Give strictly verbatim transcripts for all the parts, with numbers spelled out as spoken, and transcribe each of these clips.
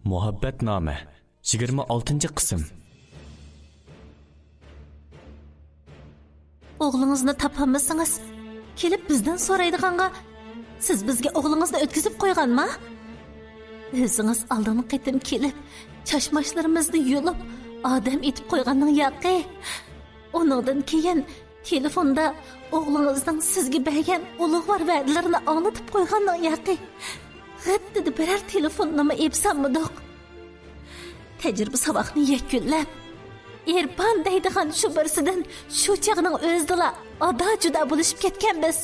مۇھەببەتنامە، يىگىرمە ئالتىنچى قىسىم. ئوغلىڭىزنى تاپالمىسىڭىز، كېلىپ بىزدىن سورايدىغانغا، سىز بىزگە ئوغلىڭىزنى ئۆتكۈزۈپ قويغانما؟ ئۆزىڭىز ئالدىنقى قېتىم كېلىپ، چاچماچلىرىمىزنى يۇلۇپ، ئادەم ئېتىپ قويغاننىڭ ياقى. ئۇنىڭدىن كېيىن تېلېفوندا ئوغلىڭىزنىڭ سىزگە بەرگەن ئۇلۇغۋار ۋەدىلىرىنى ئاڭلىتىپ قويغاننىڭ ياقى. غىتتىدە بىرەر تېلېفوننىمۇ ئېپسالمىدۇق. تەجرىبە ساۋاقنى يەكۈنلەپ، ئېرپان دەيدىغان شۇ بىرسىدىن شۇ چاغنىڭ ئۆزىدىلا ئادا-جۇدا بولۇشۇپ كەتكەنبىز.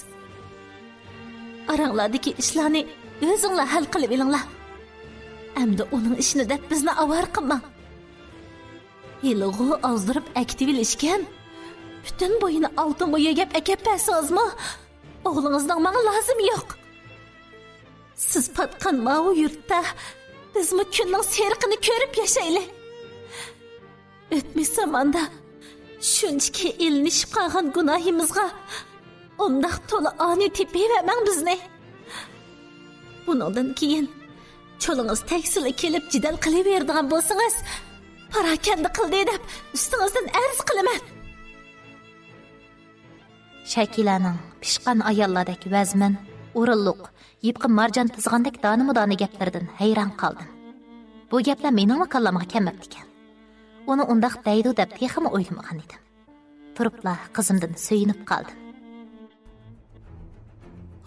ئاراڭلاردىكى ئىشلارنى ئۆزۈڭلار ھەل قىلىۋېلىڭلار. ئەمدى ئۇنىڭ ئىشىنى دەپ بىزنى ئاۋارە قىلماڭ. ھېلىغۇ ئازدۇرۇپ ئەكېتىۋېلىشكەن پۈتۈن بويىنى ئالتۇن بويىگەپ ئەكەپ بەرسىڭىزمۇ، ئوغلىڭىزنىڭ ماڭا لازىمى يوق. سىز پاتقان ماۋۇ يۇرتتا بىزمۇ كۈننىڭ سېرىقىنى كۆرۈپ ياشايلى. ئۆتمۈش زاماندا شۇنچىكى ئېلىنىشىپ قالغان گۇناھىمىزغا ئۇنداق تولا ئانى تېپىۋەرمەڭ بىزنى. بۇنىڭدىن كېيىن چولىڭىز تەگسىلا كېلىپ جېدەل قىلىۋېرىدىغان بولسىڭىز، پاراكەندە قىلدى دەپ ئۈستىڭىزدىن ئەرز قىلىمەن. شەكىلەنىڭ پىشقان ئاياللاردەك ۋەزمىن، ئورۇنلۇق، يىپقا مارجان تىزغاندەك دانىمۇ دانا گەپلىرىدىن ھەيران قالدىم. بۇ گەپلەر مېنىڭمۇ كاللامغا كەلمەپتىكەن. ئۇنى ئۇنداق دەيدۇ دەپ تېخىمۇ ئويلىمىغان ئىدىم. تۇرۇپلا قىزىمدىن سۆيۈنۈپ قالدىم.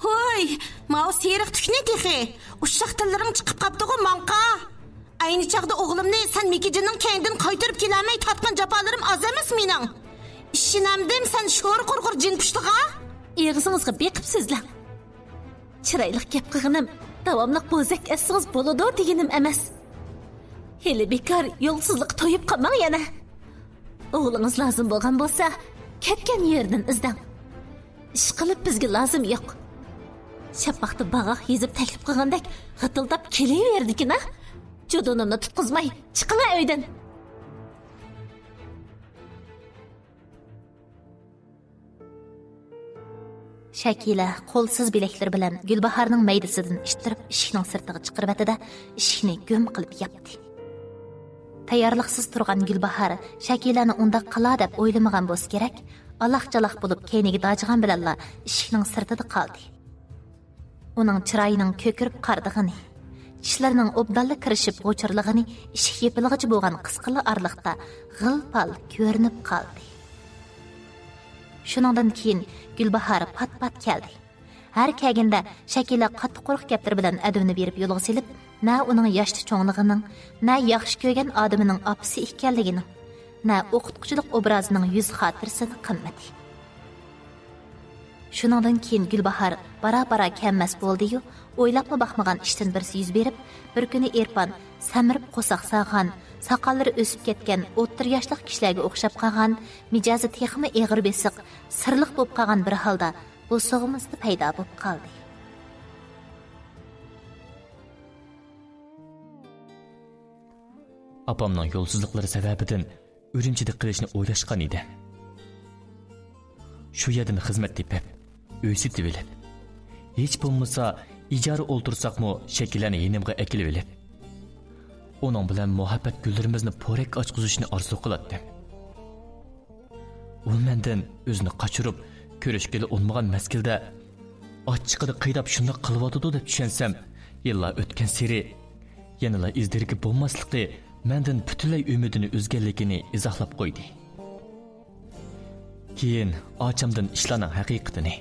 ھوي، ماۋۇ سېرىق تۈكنى تېخى! ئۇششاق تىللىرىڭ چىقىپ قاپتىغۇ ماڭقا! ئەينى چاغدا ئوغلۇمنى سەن مىكىجىننىڭ كەينىدىن قايتۇرۇپ كېلەلمەي تارتقان جاپالىرىم ئاز ئەمەس مېنىڭ! ئىشىنەمدىم سەن شور قۇرغۇر جىن پۇشتىغا! ئېغىزىڭىزغا بېقىپ سۆزلەڭ! چىرايلىق گەپ قىلغىنىم، داۋاملىق بوزەك ئەتسىڭىز بولىدۇ دېگىنىم ئەمەس. ھېلى بىكار يولسىزلىققا تويۇپ قالماڭ يەنە. ئوغلىڭىز لازىم بولغان بولسا، كەتكەن يېرىدىن ئىزدەڭ. ئىشقىلىپ بىزگە لازىم يوق. شاپاقتا باغاق يېزىپ تەكلىپ قىلغاندەك غىتىلداپ كېلىۋېرىدىكىنا. جۇدۇنۇمنى تۇتقۇزماي، چىقىڭا ئۆيدىن. شەكىلە قولسىز بىلەكلىرى بىلەن گۈلباھارنىڭ مەيدىسىدىن ئىتتىرىپ، ئىشىكنىڭ سىرتىغا چىقىرىۋەتتى-دە، ئىشىكنى گۈم قىلىپ ياپتى. تەييارلىقسىز تۇرغان گۈلباھار شەكىلەنى ئۇنداق قىلا دەپ ئويلىمىغان بولسا كېرەك، ئالاق-چالاق بولۇپ كەينىگە داجىغان بىلەنلا ئىشىكنىڭ سىرتىدا قالدى. ئۇنىڭ چىرايىنىڭ كۆكىرىپ قارىدىغىنى، چىشلىرىنىڭ ئوبدانلا كىرىشىپ غۇچۇرلىغىنى ئىشىك يېپىلغۇچە بولغان قىسقىلا ئارىلىقتا غىل-پال كۆرۈنۈپ قالدى. شۇنىڭدىن كېيىن گۈلباھار پات-پات كەلدى. ھەر كەلگەندە شەكىلە قاتتىق قۇرۇق گەپلىرى بىلەن ئەدىپىنى بېرىپ يولغا سېلىپ، نە ئۇنىڭ ياشتا چوڭلۇقىنىڭ، نە ياخشى كۆرگەن ئادىمىنىڭ ئاپىسى ئىكەنلىكىنىڭ، نە ئوقۇتقۇچىلىق ئوبرازىنىڭ يۈز خاتىرىسىنى قىلمىدى. شۇنىڭدىن كېيىن گۈلباھار بارا-بارا كەممەس بولدى-يۇ، ئويلاپمۇ باقمىغان ئىشتىن بىرسى يۈز بېرىپ، بىر كۈنى ئېرپان سەمرىپ قورساق سالغان، ساقاللىرى ئۆسۈپ كەتكەن، ئوتتۇرا ياشلىق كىشىلەرگە ئوخشاپ قالغان، مىجەزى تېخىمۇ ئېغىر بېسىق، سىرلىق بولۇپ قالغان بىر ھالدا بوسۇغىمىزدا پەيدا بولۇپ قالدى. ئاپامنىڭ يولسىزلىقلىرى سەۋەبىدىن ئۈرۈمچىدە قېلىشنى ئويلاشقان ئىدىم. شۇ يەردىن خىزمەت تېپىپ، ئۆي سېتىۋېلىپ، ھېچ بولمىسا ئىجارە ئولتۇرساقمۇ شەكىلەنى يېنىمغا ئەكېلىۋېلىپ، ئۇنىڭ بىلەن مۇھەببەت گۈللىرىمىزنى پورەك ئاچقۇزۇشنى ئارزۇ قىلاتتىم. ئۇ مەندىن ئۆزىنى قاچۇرۇپ، كۆرۈشكىلى ئۇنىمىغان مەزگىلدە، ئاچچىقىدا قىيناپ شۇنداق قىلىۋاتىدۇ دەپ چۈشەنسەم، يىللار ئۆتكەنسېرى يەنىلا ئىز-دېرىكى بولماسلىقى مەندىن پۈتۈنلەي ئۈمىدىنى ئۈزگەنلىكىنى ئىزاھلاپ قويدى. كېيىن ئاچامدىن ئىشلارنىڭ ھەقىقىتىنى،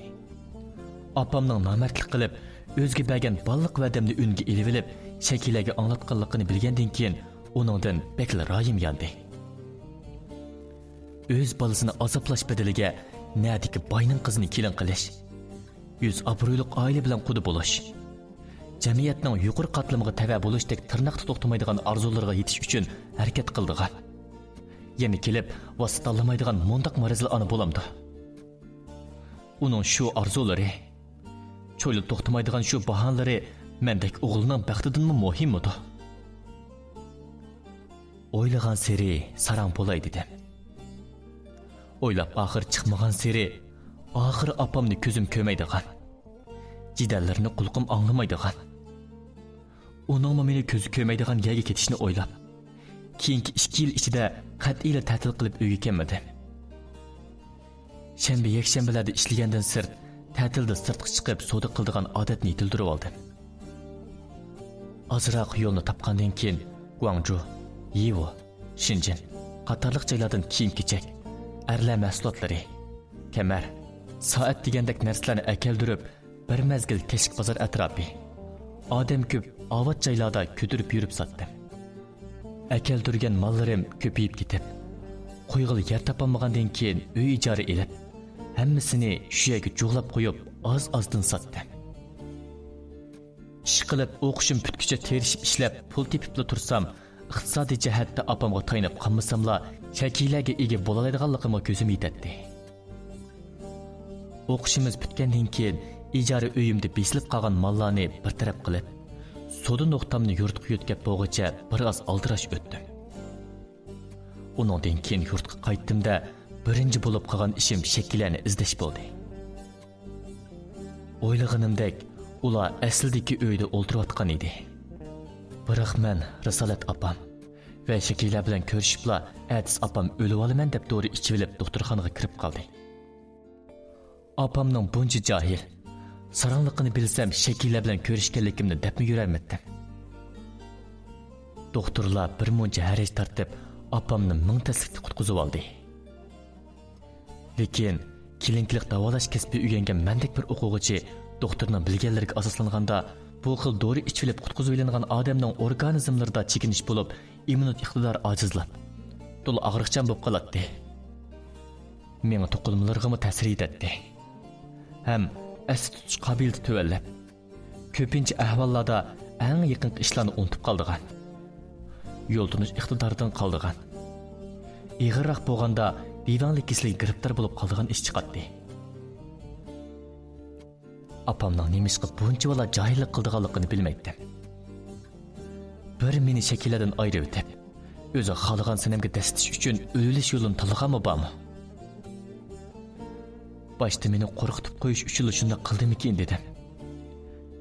ئاپامنىڭ نامەردلىك قىلىپ، ئۆزىگە بەرگەن بالىلىق ۋەدەمنى ئۈنگە ئېلىۋېلىپ، شەكىلەگە ئاڭلاتقانلىقىنى بىلگەندىن كېيىن، ئۇنىڭدىن بەكلا رايىم ياندى. ئۆز بالىسىنى ئازابلاش بەدىلىگە نەدىكى باينىڭ قىزىنى كېلىن قىلىش، يۈز ئابرۇيلۇق ئائىلە بىلەن قۇدا بولۇش، جەمئىيەتنىڭ يۇقىرى قاتلىمىغا تەۋە بولۇشتەك تىرناقتا توختىمايدىغان ئارزۇلىرىغا يېتىش ئۈچۈن ھەرىكەت قىلىدىغان، يەنە كېلىپ ۋاسىتە تاللىمايدىغان مۇنداق مەرزلىك ئانا بولامدۇ؟ ئۇنىڭ شۇ ئارزۇلىرى چويلا توختىمايدىغان شۇ باھانىلىرى مەندەك ئوغۇلنىڭ بەختىدىنمۇ مۇھىممىدۇ؟ ئويلىغانسېرى ساراڭ بولاي دېدىم. ئويلاپ ئاخىر چىقمىغانسېرى ئاخىر ئاپامنى كۆزۈم كۆرمەيدىغان، جېدەللىرىنى قۇلىقىم ئاڭلىمايدىغان، ئۇنىڭمۇ مېنى كۆزى كۆرمەيدىغان يەرگە كېتىشىنى ئويلاپ، كېيىنكى ئىككى يىل ئىچىدە قەتئىيلا تەتىل قىلىپ ئۆيگە كەلمىدىم. شەنبە، يەكشەنبىلەردە ئىشلىگەندىن سىرت، تەتىلدە سىرتقا چىقىپ سودا قىلىدىغان ئادەتنى يېتىلدۈرۈۋالدىم. ئازراق يولنى تاپقاندىن كېيىن، گۇاڭجۇ، يىۋو، شېنجېن قاتارلىق جايلاردىن كىيىم-كېچەك، ئەرلەر مەھسۇلاتلىرى، كەمەر، سائەت دېگەندەك نەرسىلەرنى ئەكەلدۈرۈپ، بىر مەزگىل كەچلىك بازار ئەتراپى، ئادەم كۆپ، ئاۋات جايلاردا كۆتۈرۈپ يۈرۈپ ساتتىم. ئەكەلدۈرگەن ماللىرىم كۆپىيىپ كېتىپ، قويغىلى يەر تاپالمىغاندىن كېيىن ئۆي ئىجارە ئېلىپ، ھەممىسىنى شۇ يەرگە جۇغلاپ قويۇپ، ئاز-ئازدىن ساتتىم. ئىشقىلىپ، ئوقۇشۇم پۈتكۈچە تىرىشىپ ئىشلەپ، پۇل تېپىپلا تۇرسام، ئىقتىسادىي جەھەتتە ئاپامغا تايىنىپ قالمىساملا، شەكىلەرگە ئىگە بولالايدىغانلىقىمغا كۆزۈم يېتەتتى. ئوقۇشىمىز پۈتكەندىن كېيىن، ئىجارە ئۆيۈمدە بېسىلىپ قالغان ماللارنى بىر تەرەپ قىلىپ، سودا نۇقتامنى يۇرتقا يۆتكەپ بولغۇچە بىر ئاز ئالدىراش ئۆتتۈم. ئۇنىڭدىن كېيىن يۇرتقا قايتتىم-دە، بىرىنچى بولۇپ قىلغان ئىشىم شەكىلەرنى ئىزدەش بولدى. ئويلىغىنىمدەك، ئۇلار ئەسلىدىكى ئۆيدە ئولتۇرۇۋاتقان ئىدى. بىراق مەن رىسالەت ئاپام ۋە شەكىلەر بىلەن كۆرۈشۈپلا، ئەتىسى ئاپام ئۆلۈۋالىمەن دەپ دورا ئىچىۋېلىپ، دوختۇرخانىغا كىرىپ قالدى. ئاپامنىڭ بۇنچە جاھىل، ساراڭلىقىنى بىلسەم، شەكىلەر بىلەن كۆرۈشكەنلىكىمنى دەپمۇ يۈرەلمەپتىم. دوختۇرلار بىر مۇنچە ھەرەج تارتىپ، ئاپامنى مىڭ تەسلىكتە قۇتقۇزۇۋالدى. لېكىن كىلىنىكىلىق داۋالاش كەسپى ئۆگەنگەن مەندەك بىر ئوقۇغۇچى دوختۇرنىڭ بىلگەنلىرىگە ئاساسلانغاندا، بۇ خىل دورا ئىچىۋېلىپ قۇتقۇزۇۋېلىنغان ئادەمنىڭ ئورگانىزملىرىدا چېكىنىش بولۇپ، ئىممۇنىتېت ئىقتىدارى ئاجىزلاپ، تولا ئاغرىقچان بولۇپ قالاتتى. مېڭە توقۇلمىلىرىغىمۇ تەسىر يېتەتتى. ھەم ئەستە تۇتۇش قابىلىيىتى تۆۋەنلەپ، كۆپىنچە ئەھۋاللاردا ئەڭ يېقىنقى ئىشلارنى ئۇنتۇپ قالىدىغان، يول تونۇش ئىقتىدارىدىن قالىدىغان، ئېغىرراق بولغاندا دېۋەڭلىك كېسىلىگە گىرىپتار بولۇپ قالىدىغان ئىش چىقاتتى. ئاپامنىڭ نېمىشقا بۇنچىۋالا جاھىللىق قىلىدىغانلىقىنى بىلمەيتتىم. بىر مېنى شەكىللەردىن ئايرىۋېتىپ، ئۆزى خالىغان سەنەمگە دەسسىتىش ئۈچۈن ئۆلۈۋېلىش يولىنى تاللىغانمۇ بارمۇ؟ باشتا مېنى قورقۇتۇپ قويۇش ئۈچۈنلا شۇنداق قىلدىمىكىن دېدىم.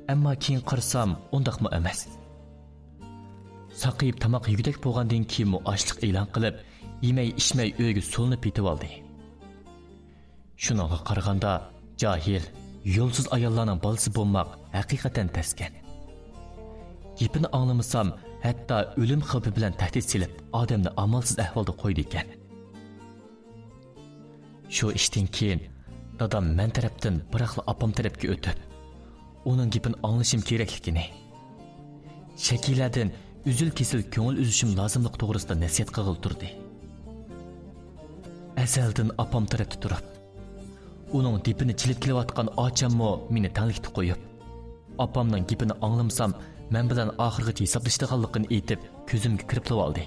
ئەمما كېيىن قارىسام، ئۇنداقمۇ ئەمەس. ساقىيىپ تاماق يېگۈدەك بولغاندىن كېيىنمۇ ئاچلىق ئېلان قىلىپ، يېمەي-ئىچمەي ئۆيگە سولىنىپ يېتىۋالدى. شۇنىڭغا قارىغاندا، جاھىل، يولسىز ئاياللارنىڭ بالىسى بولماق ھەقىقەتەن تەسكەن. گېپىنى ئاڭلىمىسام، ھەتتا ئۆلۈم خەۋپى بىلەن تەھدىت سېلىپ، ئادەمنى ئامالسىز ئەھۋالدا قويىدىكەن. شۇ ئىشتىن كېيىن دادام مەن تەرەپتىن بىراقلا ئاپام تەرەپكە ئۆتۈپ، ئۇنىڭ گېپىنى ئاڭلىشىم كېرەكلىكىنى، شەكىلەردىن ئۈزۈل-كېسىل كۆڭۈل ئۈزۈشۈم لازىملىقى توغرىسىدا نەسىھەت قىلغىلى تۇردى. ئەزەلدىن ئاپام تەرەپتە تۇرۇپ، ئۇنىڭ دېپىنى چېلىپ كېلىۋاتقان ئاچاممۇ مېنى تەڭلىكتە قويۇپ، ئاپامنىڭ گېپىنى ئاڭلىمىسام، مەن بىلەن ئاخىرغىچە ھېسابلىشىدىغانلىقىنى ئېيتىپ، كۆزۈمگە كىرىپلىۋالدى.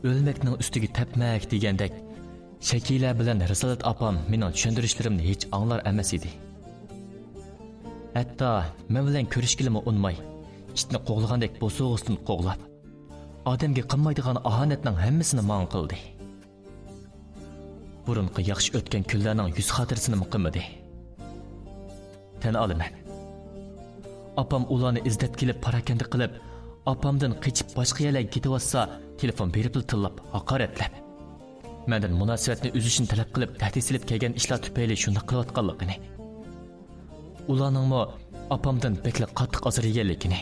ئۆلمەكنىڭ ئۈستىگە تەپمەك دېگەندەك، شەكىلە بىلەن رىسالەت ئاپام مېنىڭ چۈشەندۈرۈشلىرىمنى ھېچ ئاڭلار ئەمەس ئىدى. ھەتتا مەن بىلەن كۆرۈشكىلىمۇ ئۇنىماي، ئىتنى قوغلىغاندەك بوسۇغىسىدىن قوغلاپ، ئادەمگە قىلمايدىغان ئاھانەتنىڭ ھەممىسىنى ماڭا قىلدى. بۇرۇنقى ياخشى ئۆتكەن كۈنلەرنىڭ يۈز خاتىرىسىنىمۇ قىلمىدى. تەن ئالىمەن. ئاپام ئۇلارنى ئىزدەپ كېلىپ پاراكەندە قىلىپ، ئاپامدىن قېچىپ باشقا يەرلەرگە كېتىۋاتسا، تېلېفون بېرىپلا تىللاپ، ھاقارەتلەپ، مەندىن مۇناسىۋەتنى ئۈزۈشنى تەلەپ قىلىپ، تەھدىت سېلىپ كەلگەن ئىشلار تۈپەيلى شۇنداق قىلىۋاتقانلىقىنى، ئۇلارنىڭمۇ ئاپامدىن بەكلا قاتتىق ئازار يېگەنلىكىنى،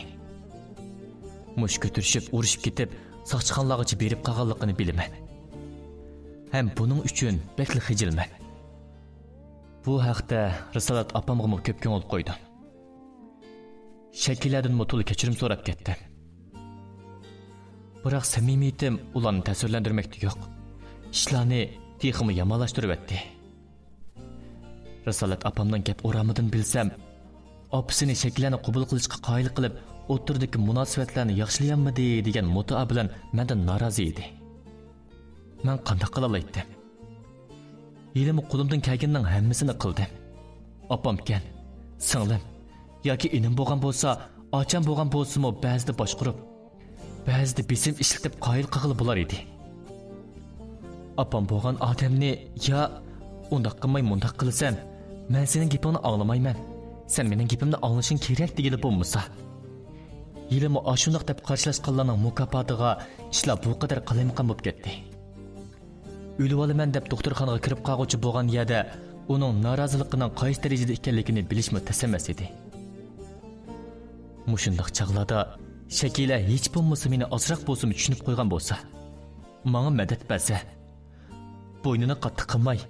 مۇشت كۆتۈرۈشۈپ، ئۇرۇشۇپ كېتىپ، ساقچىخانىلارغىچە بېرىپ قالغانلىقىنى بىلىمەن. ھەم بۇنىڭ ئۈچۈن بەكلا خىجىلمەن. بۇ ھەقتە رىسالەت ئاپامغىمۇ كۆپ كۆڭۈل قويدۇم. شەكىلەردىنمۇ تولا كەچۈرۈم سوراپ كەتتىم. بىراق سەمىمىيىتىم ئۇلارنى تەسىرلەندۈرمەكتە يوق، ئىشلارنى تېخىمۇ يامانلاشتۇرۇۋەتتى. رىسالەت ئاپامنىڭ گەپ ئورامىدىن بىلسەم، ئاپىسىنى شەكىلەرنى قوبۇل قىلىشقا قايىل قىلىپ، ئوتتۇرىدىكى مۇناسىۋەتلەرنى ياخشىلىيالمىدى دېگەن مۇددىئا بىلەن مەندىن نارازى ئىدى. مەن قانداق قىلالايتتىم؟ ھېلىمۇ قولۇمدىن كەلگىنىنىڭ ھەممىسىنى قىلدىم. ئاپامكەن، سىڭلىم ياكى ئىنىم بولغان بولسا، ئاچام بولغان بولسىمۇ بەزىدە باشقۇرۇپ، بەزىدە بېسىم ئىشلىتىپ قايىل قىلغىلى بولار ئىدى. ئاپام بولغان ئادەمنى يا ئۇنداق قىلماي مۇنداق قىلىسەن، مەن سېنىڭ گېپىڭنى ئاڭلىمايمەن، سەن مېنىڭ گېپىمنى ئاڭلىشىڭ كېرەك دېگىلى بولمىسا، ھېلىمۇ ئاشۇنداق دەپ قارشىلاشقانلارنىڭ مۇكاپاتىغا ئىشلار بۇ قەدەر قالايمىقان بولۇپ كەتتى. ئۆلۈۋالىمەن دەپ دوختۇرخانىغا كىرىپ قالغۇچى بولغان يەردە ئۇنىڭ نارازىلىقىنىڭ قايسى دەرىجىدە ئىكەنلىكىنى بىلىشمۇ تەس ئەمەس ئىدى. مۇشۇنداق چاغلاردا شەكىلە ھېچ بولمىسا مېنى ئازراق بولسىمۇ چۈشىنىپ قويغان بولسا، ماڭا مەدەت بەرسە، بوينىنى قاتتىق قىلماي،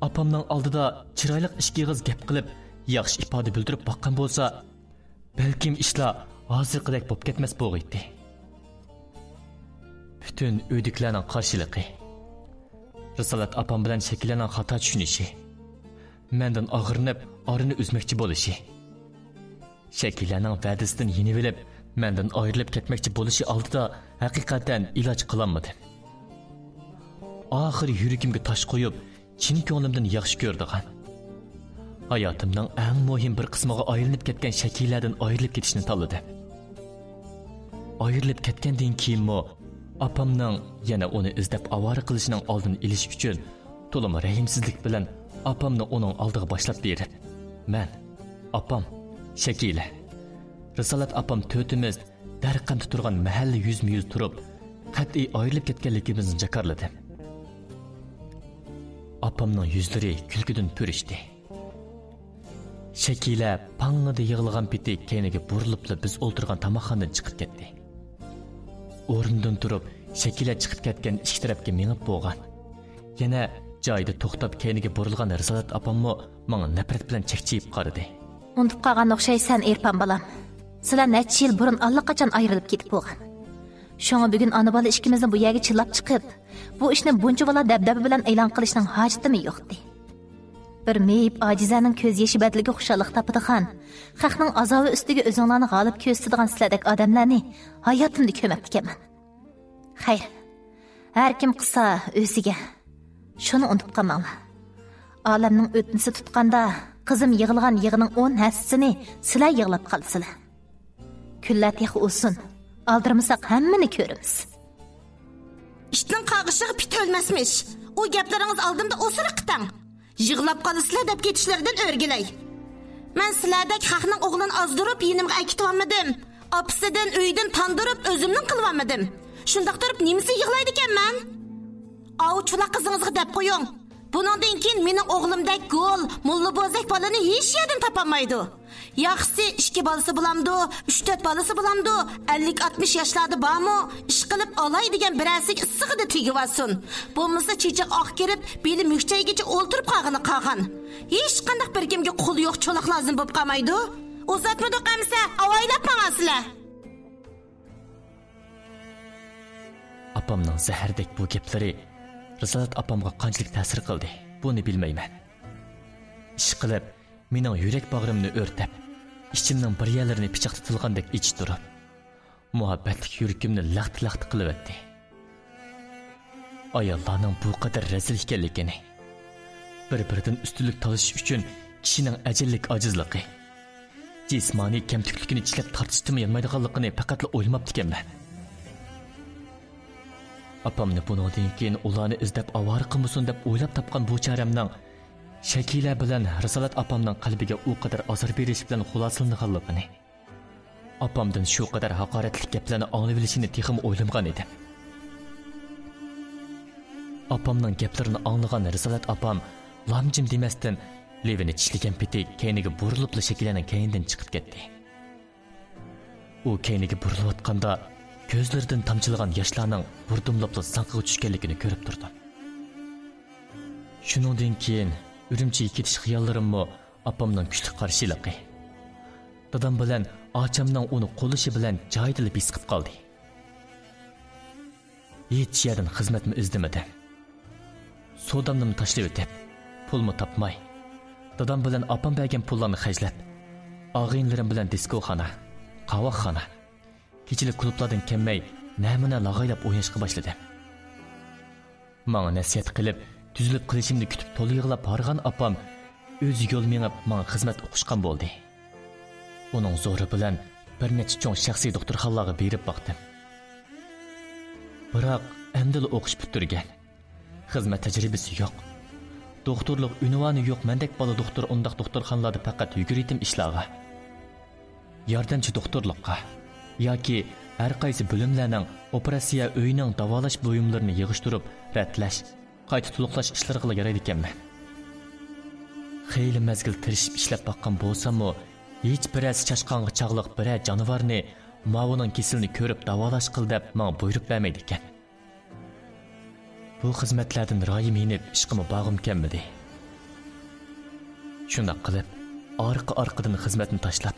ئاپامنىڭ ئالدىدا چىرايلىق ئىككى ئېغىز گەپ قىلىپ، ياخشى ئىپادە بىلدۈرۈپ باققان بولسا، بەلكىم ئىشلار ھازىرقىدەك بولۇپ كەتمەس بولغىيتتى. پۈتۈن ئۆيدىكىلەرنىڭ قارشىلىقى، رىسالەت ئاپام بىلەن شەكىلەنىڭ خاتا چۈشىنىشى، مەندىن ئاغرىنىپ ئارىنى ئۈزمەكچى بولۇشى، شەكىلەنىڭ ۋەدىسىدىن يېنىۋېلىپ، مەندىن ئايرىلىپ كەتمەكچى بولۇشى ئالدىدا ھەقىقەتەن ئىلاج قىلالمىدىم. ئاخىرى يۈرىكىمگە تاش قويۇپ، چىن كۆڭلۈمدىن ياخشى كۆرىدىغان، ھاياتىمنىڭ ئەڭ مۇھىم بىر قىسمىغا ئايلىنىپ كەتكەن شەكىلەدىن ئايرىلىپ كېتىشنى تاللىدىم. ئايرىلىپ كەتكەندىن كېيىنمۇ ئاپامنىڭ يەنە ئۇنى ئىزدەپ ئاۋارە قىلىشىنىڭ ئالدىنى ئېلىش ئۈچۈن تولىمۇ رەھىمسىزلىك بىلەن ئاپامنى ئۇنىڭ ئالدىغا باشلاپ بېرىپ، مەن، ئاپام، شەكىلە، رىسالەت ئاپام تۆتىمىز دەرقەمدە تۇرغان مەھەلدە يۈزمۇ يۈز تۇرۇپ، قەتئىي ئايرىلىپ كەتكەنلىكىمىزنى جاكارلىدىم. ئاپامنىڭ يۈزلىرى كۈلكىدىن پۈرۈشتى. شەكىلە پاڭڭىدە يىغلىغان پېتى كەينىگە بۇرۇلۇپلا بىز ئولتۇرغان تاماقخانىدىن چىقىپ كەتتى. ئورنىدىن تۇرۇپ، شەكىلە چىقىپ كەتكەن ئىشىك تەرەپكە مېڭىپ بولغان. يەنە جايىدا توختاپ كەينىگە بۇرۇلغان رىسالەت ئاپاممۇ ماڭا نەپرەت بىلەن چەكچىيىپ قارىدى. ئۇنتۇپ قالغان ئوخشايسەن، ئېرپان بالام. سىلەر نەچچە يىل بۇرۇن ئاللىقاچان ئايرىلىپ كېتىپ بولغان. شۇڭا بۈگۈن ئانا بالا ئىككىمىزنى بۇ يەرگە چىللاپ چىقىپ، بۇ ئىشنى بۇنچىۋالا دەبدەبە بىلەن ئېلان قىلىشنىڭ ھاجىتىمۇ يوقتى. بىر مېيىپ ئاجىزەنىڭ كۆز يېشى بەدىلىگە خۇشاللىق تاپىدىغان، خەقنىڭ ئازابى ئۈستىگە ئۆزۈڭلارنى غالىب كۆرسىتىدىغان سىلەردەك ئادەملەرنى ھاياتىمدا كۆرمەپتىكەنمەن. خەير، ھەر كىم قىلسا ئۆزىگە. شۇنى ئۇنتۇپ قالماڭلار. ئالەمنىڭ ئۆتنىسى تۇتقاندا، قىزىم يىغلىغان يىغىنىڭ ئون ھەسسىسىنى سىلەر يىغلاپ قالىسىلەر. كۈنلەر تېخى ئۇزۇن، ئالدىرىمىساق ھەممىنى كۆرىمىز. ئىتنىڭ قاغىشىغا پىت ئۆلمەسمىش. ئۇ گەپلىرىڭىز ئالدىمدا ئوسۇرۇق قىتاڭ. يىغلاپ قالىسىلەر دەپ كېتىشلىرىدىن ئۆرگىلەي. مەن سىلەردەك خەقنىڭ ئوغلىنى ئازدۇرۇپ يېنىمغا ئەكېتىۋالمىدىم. ئاپىسىدىن، ئۆيىدىن تاندۇرۇپ ئۆزۈمنىڭ قىلىۋالمىدىم. شۇنداق تۇرۇپ نېمىسى يىغلايدىكەنمەن؟ ئاۋۇ چولا قىزىڭىزغا دەپ قويۇڭ. بۇنىڭدىن كېيىن مېنىڭ ئوغلۇمدەك گول، موللا بوزەك بالىنى ھېچ يەردىن تاپالمايدۇ. ياخشىسى ئىككى بالىسى بولامدۇ، ئۈچ تۆت بالىسى بولامدۇ، ئەللىك ئاتمىش ياشلاردا بارمۇ، ئىشقىلىپ ئالاي دېگەن بىرەرسىگە ئىسسىقىدا تېگىۋالسۇن. بولمىسا چېچەك ئاق كىرىپ، بېلى مۈكچەيگىچە ئولتۇرۇپ قالغىنى قالغان. ھېچقانداق بىر كىمگە قۇل يوق چولاق لازىم بولۇپ قالمايدۇ. ئۇزاتمىدۇق ئەمىسە، ئاۋايلاپ ماڭاسىلەر. ئاپامنىڭ زەھەردەك بۇ گەپلىرى رىسالەت ئاپامغا قانچىلىك تەسىر قىلدى، بۇنى بىلمەيمەن. ئىشقىلىپ، مېنىڭ يۈرەك باغرىمنى ئۆرتەپ، ئىچىمنىڭ بىر يەرلىرىنى پىچاقتا تىلغاندەك ئېچىتتۇرۇپ، مۇھەببەتلىك يۈرىكىمنى لەختە-لەختە قىلىۋەتتى. ئاياللارنىڭ بۇ قەدەر رەزىل ئىكەنلىكىنى، بىر-بىرىدىن ئۈستۈنلۈك تالىشىش ئۈچۈن كىشىنىڭ ئەجەللىك ئاجىزلىقى، جىسمانىي كەمتۈكلۈكىنى چىشلەپ تارتىشتىنمۇ يانمايدىغانلىقىنى پەقەتلا ئويلىماپتىكەنمەن. ئاپامنى بۇنىڭدىن كېيىن ئۇلارنى ئىزدەپ ئاۋارە قىلمىسۇن دەپ ئويلاپ تاپقان بۇ چارەمنىڭ شەكىلە بىلەن رىسالەت ئاپامنىڭ قەلبىگە ئۇ قەدەر ئازار بېرىش بىلەن خۇلاسىلىنىدىغانلىقىنى، ئاپامدىن شۇ قەدەر ھاقارەتلىك گەپلەرنى ئاڭلىۋېلىشىنى تېخىمۇ ئويلىمىغان ئىدىم. ئاپامنىڭ گەپلىرىنى ئاڭلىغان رىسالەت ئاپام لامجىم دېمەستىن، لېۋىنى چىشلىگەن پېتى كەينىگە بۇرۇلۇپلا شەكىلەنىڭ كەينىدىن چىقىپ كەتتى. ئۇ كەينىگە بۇرۇلۇۋاتقاندا، كۆزلىرىدىن تامچىلىغان ياشلارنىڭ بۇردۇملاپلا زاڭقىغا چۈشكەنلىكىنى كۆرۈپ تۇردۇم. شۇنىڭدىن كېيىن ئۈرۈمچىگە كېتىش خىياللىرىممۇ ئاپامنىڭ كۈچلۈك قارشىلىقى، دادام بىلەن ئاچامنىڭ ئۇنى قوللىشى بىلەن جايىدىلا بېسىقىپ قالدى. ھېچ يەردىن خىزمەتمۇ ئىزدىمىدىم. سودامنىمۇ تاشلىۋېتىپ، پۇلمۇ تاپماي، دادام بىلەن ئاپام بەرگەن پۇللارنى خەجلەپ، ئاغىنىلىرىم بىلەن دىسكوخانا، قاۋاقخانا، كېچىلىك كۇلۇبلاردىن كەلمەي، نەمۇنە لاغايلاپ ئويناشقا باشلىدىم. ماڭا نەسىھەت قىلىپ، تۈزىلىپ قېلىشىمنى كۈتۈپ تولا يىغلاپ ھارغان ئاپام ئۆزى يول مېڭىپ، ماڭا خىزمەت ئوقۇشقان بولدى. ئۇنىڭ زورى بىلەن بىر نەچچە چوڭ شەخسىي دوختۇرخانىلارغا بېرىپ باقتىم. بىراق، ئەمدىلا ئوقۇش پۈتتۈرگەن. خىزمەت تەجرىبىسى يوق. دوختۇرلۇق ئۇنۋانى يوق مەندەك بالا دوختۇر ئۇنداق دوختۇرخانىلاردا پەقەت يۈگۈرۈۋېتىم ئىشلارغا. ياردەمچى دوختۇرلۇققا. ياكى ھەر قايسى بۆلۈملەرنىڭ ئوپېراتسىيە ئۆيىنىڭ داۋالاش بۇيۇملىرىنى يىغىشتۇرۇپ، رەتلەش، قايتا تولۇقلاش ئىشلىرىغىلا يارايدىكەنمەن. خېلى مەزگىل تىرىشىپ ئىشلەپ باققان بولساممۇ، ھېچ بىرەرسى چاشقانغا چاغلىق بىرەر جانىۋارنى ماۋۇنىڭ كېسىلىنى كۆرۈپ داۋالاشقىل دەپ ماڭا بۇيرۇق بەرمەيدىكەن. بۇ خىزمەتلەردىن رايىم يېنىپ، ئىشقىمۇ بارغۇم كەلمىدى. شۇنداق قىلىپ، ئارقا-ئارقىدىن خىزمەتنى تاشلاپ،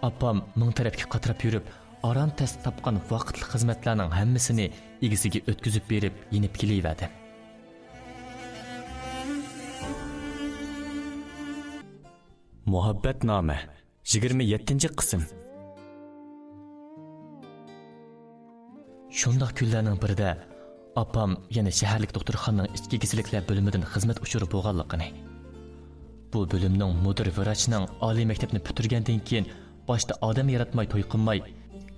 ئاپام مىڭ تەرەپكە قاتراپ يۈرۈپ، ئاران تەستە تاپقان ۋاقىتلىق خىزمەتلەرنىڭ ھەممىسىنى ئىگىسىگە ئۆتكۈزۈپ بېرىپ، يېنىپ كېلىۋەردىم. مۇھەببەتنامە، يىگىرمە يەتتىنچى قىسىم. شۇنداق كۈنلەرنىڭ بىرىدە ئاپام يەنە شەھەرلىك دوختۇرخانىنىڭ ئىچكى كېسەللىكلەر بۆلۈمىدىن خىزمەت ئۇچۇرى بولغانلىقىنى، بۇ بۆلۈمنىڭ مۇدىر ۋراچنىڭ ئالىي مەكتەپنى پۈتتۈرگەندىن كېيىن باشتا ئادەم ياراتماي توي قىلماي،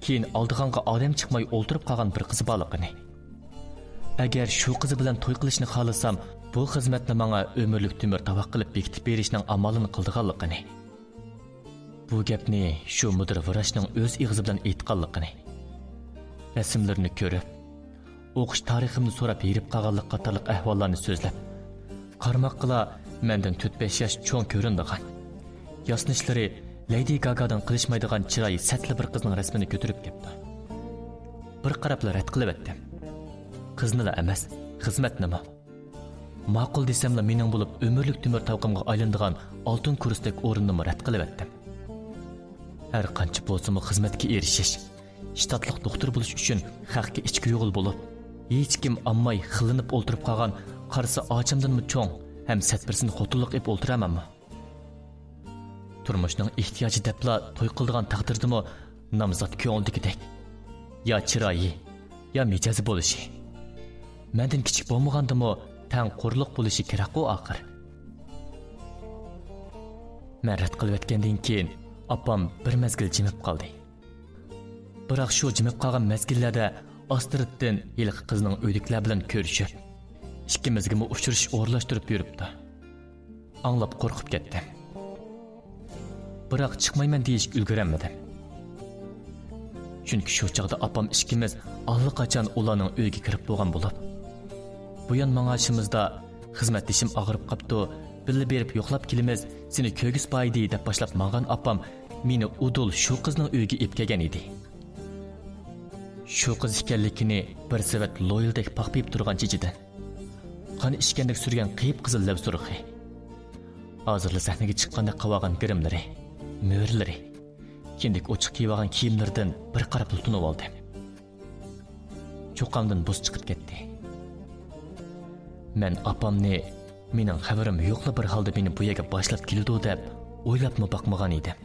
كېيىن ئالىدىغانغا ئادەم چىقماي ئولتۇرۇپ قالغان بىر قىزى بارلىقىنى، ئەگەر شۇ قىزى بىلەن توي قىلىشنى خالىسام، بۇ خىزمەتنى ماڭا ئۆمۈرلۈك تۆمۈر تاۋاق قىلىپ بېكىتىپ بېرىشنىڭ ئامالىنى قىلىدىغانلىقىنى، بۇ گەپنى شۇ مۇدىر ۋراچنىڭ ئۆز ئېغىزى بىلەن ئېيتقانلىقىنى، رەسىملىرىنى كۆرۈپ، ئوقۇش تارىخىمنى سوراپ ھېرىپ قالغانلىق قاتارلىق ئەھۋاللارنى سۆزلەپ، قارىماققىلا مەندىن تۆت-بەش ياش چوڭ كۆرۈنىدىغان، ياسىنىشلىرى لەيدى گاگادىن قېلىشمايدىغان چىرايى سەتلا بىر قىزنىڭ رەسىمىنى كۆتۈرۈپ كەپتۇ. بىر قاراپلا رەت قىلىۋەتتىم. قىزنىلا ئەمەس، خىزمەتنىمۇ. ماقۇل دېسەملا مېنىڭ بولۇپ ئۆمۈرلۈك تۆمۈر تاۋىقىمغا ئايلىنىدىغان ئالتۇن كۇرسدەك ئورۇننىمۇ رەت قىلىۋەتتىم. ھەر قانچە بولسىمۇ خىزمەتكە ئېرىشىش، شتاتلىق دوختۇر بولۇش ئۈچۈن خەقكە ئىچكى يۇغىل بولۇپ، ھېچكىم ئانماي خىللىنىپ ئولتۇرۇپ قالغان قارىسى ئاچامدىنمۇ چوڭ ھەم سەتبىرسىنى خوتۇنلۇق ئېلىپ ئولتۇرامەنمۇ؟ تۇرمۇشنىڭ ئېھتىياجى دەپلا توي قىلىدىغان تەقدىردىمۇ نامزات كۆڭۈلدىكىدەك يا چىرايى، يا مىجەزى بولۇشى، مەندىن كىچىك بولمىغاندىمۇ تەڭ قۇرلۇق بولۇشى كېرەكقۇ ئاخىر. مەن رەت قىلىۋەتكەندىن كېيىن ئاپام بىر مەزگىل جىمىپ قالدى. بىراق شۇ جىمىپ قالغان مەزگىللەردە ئاستىرتتىن ھېلىقى قىزنىڭ ئۆيىدىكىلەر بىلەن كۆرۈشۈپ، ئىككىمىزگىمۇ ئۇچرىشىش ئورۇنلاشتۇرۇپ يۈرۈپتۇ. ئاڭلاپ قورقۇپ كەتتىم. بىراق چىقمايمەن دېيىشكە ئۈلگۈرەلمىدىم. چۈنكى شۇ چاغدا ئاپام ئىككىمىز ئاللىقاچان ئۇلارنىڭ ئۆيىگە كىرىپ بولغان بولۇپ، بۇيان ماڭاشىمىزدا، «خىزمەتدىشىم ئاغرىپ قاپتۇ، بىللە بېرىپ يوقلاپ كېلىمىز، سېنى كۆرگۈسى بار ئىدى» دەپ باشلاپ ماڭغان ئاپام مېنى ئۇدۇل شۇ قىزنىڭ ئۆيىگە ئېلىپ كەلگەن ئىدى. شۇ قىز ئىكەنلىكىنى بىر سېۋەت لويىلدەك پاخپىيىپ تۇرغان چېچىدىن، قان ئىچكەندەك سۈرگەن قىپقىزىل لەۋ سۇرۇخى، ھازىرلا سەھنىگە چىققاندەك قىلىۋالغان گىرىملىرى، مۆرىلىرى، كىندىك ئوچۇق كىيىۋالغان كىيىملىرىدىن بىر قاراپلا تونۇۋالدىم. چوقامدىن بۇس چىقىپ كەتتى. مەن ئاپامنى مېنىڭ خەۋىرىم يوقلا بىر ھالدا مېنى بۇ يەرگە باشلاپ كېلىدۇ دەپ ئويلاپمۇ باقمىغان ئىدىم.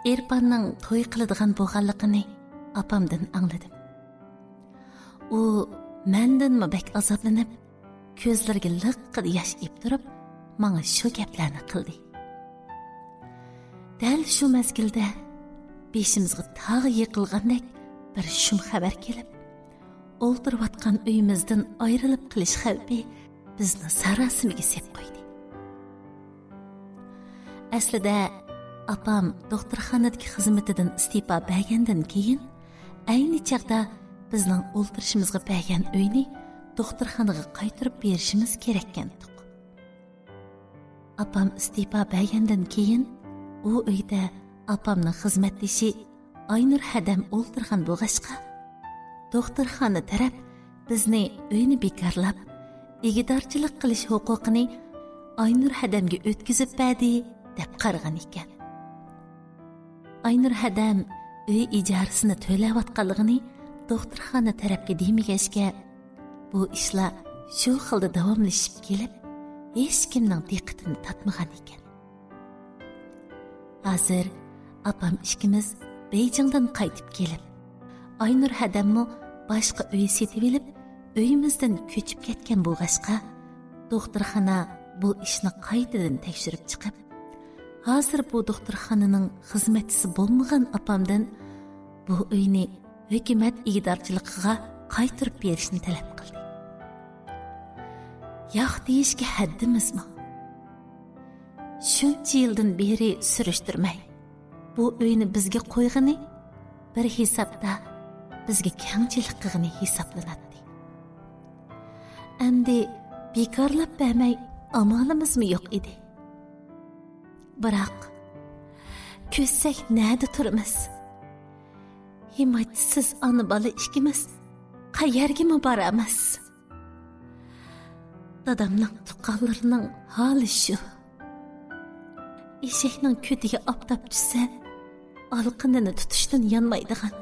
ئېرپاننىڭ توي قىلىدىغان بولغانلىقىنى ئاپامدىن ئاڭلىدىم. ئۇ مەندىنمۇ بەك ئازابلىنىپ، كۆزلىرىگە لىققىدە ياش ئېلىپ تۇرۇپ، ماڭا شۇ گەپلەرنى قىلدى. دەل شۇ مەزگىلدە بېشىمىزغا تاغ يېقىلغاندەك بىر شۇم خەۋەر كېلىپ، ئولتۇرۇۋاتقان ئۆيىمىزدىن ئايرىلىپ قېلىش خەۋپى بىزنى ساراسىمىگە سېلىپ قويدى. ئەسلىدە ئاپام دوختۇرخانىدىكى خىزمىتىدىن ئىستېپا بەرگەندىن كېيىن، ئەينى چاغدا بىزنىڭ ئولتۇرۇشىمىزغا بەرگەن ئۆينى دوختۇرخانىغا قايتۇرۇپ بېرىشىمىز كېرەككەنتۇق. ئاپام ئىستېپا بەرگەندىن كېيىن، ئۇ ئۆيدە ئاپامنىڭ خىزمەتدىشى ئاينۇر ھەدەم ئولتۇرغان بولغاچقا، دوختۇرخانا تەرەپ بىزنى ئۆينى بىكارلاپ، ئىگىدارچىلىق قىلىش ھوقۇقىنى ئاينۇر ھەدەمگە ئۆتكۈزۈپ بەردى، دەپ قارىغان ئىكەن. ئاينۇر ھەدەم ئۆي ئىجارىسىنى تۆلەۋاتقانلىقىنى دوختۇرخانا تەرەپكە دېمىگەچكە، بۇ ئىشلار شۇ خىلدا داۋاملىشىپ كېلىپ، ھېچكىمنىڭ دىققىتىنى تارتمىغان ئىكەن. ھازىر ئاپام ئىككىمىز بېيجىڭدىن قايتىپ كېلىپ، ئاينۇر ھەدەممۇ باشقا ئۆي سېتىۋېلىپ، ئۆيىمىزدىن كۆچۈپ كەتكەن بولغاچقا، دوختۇرخانا بۇ ئىشنى قايتىدىن تەكشۈرۈپ چىقىپ، ھازىر بۇ دوختۇرخانىنىڭ خىزمەتچىسى بولمىغان ئاپامدىن بۇ ئۆينى ھۆكۈمەت ئىگىدارچىلىقىغا قايتۇرۇپ بېرىشنى تەلەپ قىلدى. ياق دېيىشكە ھەددىمىزمۇ؟ شۇنچە يىلدىن بېرى سۈرۈشتۈرمەي، بۇ ئۆينى بىزگە قويغىنى بىر ھېسابتا بىزگە كەڭچىلىك قىلغىنى ھېسابلىناتتى. ئەمدى بىكارلاپ بەرمەي ئامالىمىزمۇ يوق ئىدى. بىراق، كۆزسەك نەدە تۇرىمىز؟ ھىمايىتىسىز ئانا-بالا ئىككىمىز قەيەرگىمۇ بارامىز؟ دادامنىڭ تۇغقانلىرىنىڭ ھالى شۇ. ئېشەكنىڭ كۆتىگە ئاپتاپ چۈشسە، ئالىقىنىنى تۇتۇشتىن يانمايدىغان،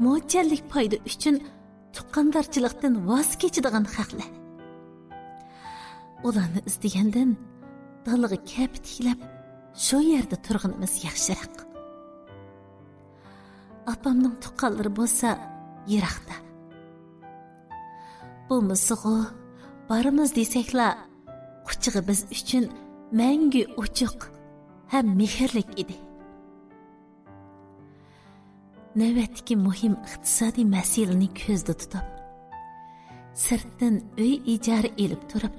موچەنلىك پايدا ئۈچۈن تۇغقاندارچىلىقتىن ۋاز كېچىدىغان خەقلەر. ئۇلارنى ئىزدىگەندىن دالىغا كەپە تىكلەپ، شۇ يەردە تۇرغىنىمىز ياخشىراق. ئاپامنىڭ تۇغقانلىرى بولسا يىراقتا. بولمىسىغۇ، بارىمىز دېسەكلا، قۇچىقى بىز ئۈچۈن مەڭگۈ ئوچۇق ھەم مېھىرلىك ئىدى. نۆۋەتتىكى مۇھىم ئىقتىسادىي مەسىلىنى كۆزدە تۇتۇپ، سىرتتىن ئۆي ئىجارە ئېلىپ تۇرۇپ،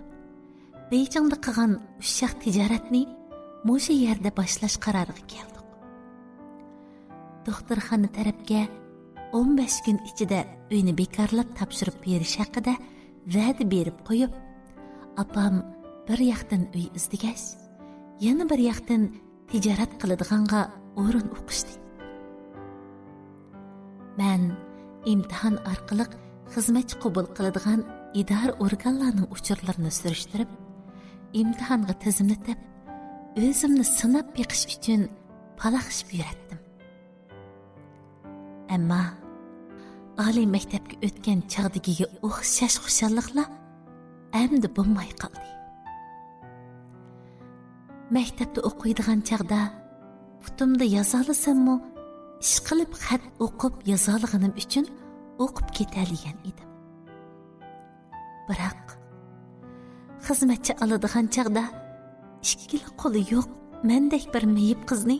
بېيجىڭدا قىلغان ئۇششاق تىجارەتنى مۇشۇ يەردە باشلاش قارارىغا كەلدۇق. دوختۇرخانا تەرەپكە ئون بەش كۈن ئىچىدە ئۆينى بىكارلاپ تاپشۇرۇپ بېرىش ھەققىدە ۋەدە بېرىپ قويۇپ، ئاپام بىر ياقتىن ئۆي ئىزدىگەچ، يەنە بىر ياقتىن تىجارەت قىلىدىغانغا ئورۇن ئوقۇشتى. مەن ئىمتىھان ئارقىلىق خىزمەتچى قوبۇل قىلىدىغان ئىدارە ئورگانلارنىڭ ئۇچۇرلىرىنى سۈرۈشتۈرۈپ، ئىمتىھانغا تىزىملىتىپ، ئۆزۈمنى سىناپ بېقىش ئۈچۈن پالاقشىپ يۈرەتتىم. ئەمما ئالىي مەكتەپكە ئۆتكەن چاغدىكىگە ئوخشاش خۇشاللىقلار ئەمدى بولماي قالدى. مەكتەپتە ئوقۇيدىغان چاغدا پۇتۇمدا يازالىساممۇ، ئىشقىلىپ خەت ئوقۇپ يازالىغىنىم ئۈچۈن ئوقۇپ كېتەلىگەن ئىدىم. بىراق، خىزمەتچى ئالىدىغان چاغدا ئىككىلا قولى يوق مەندەك بىر مېيىپ قىزنى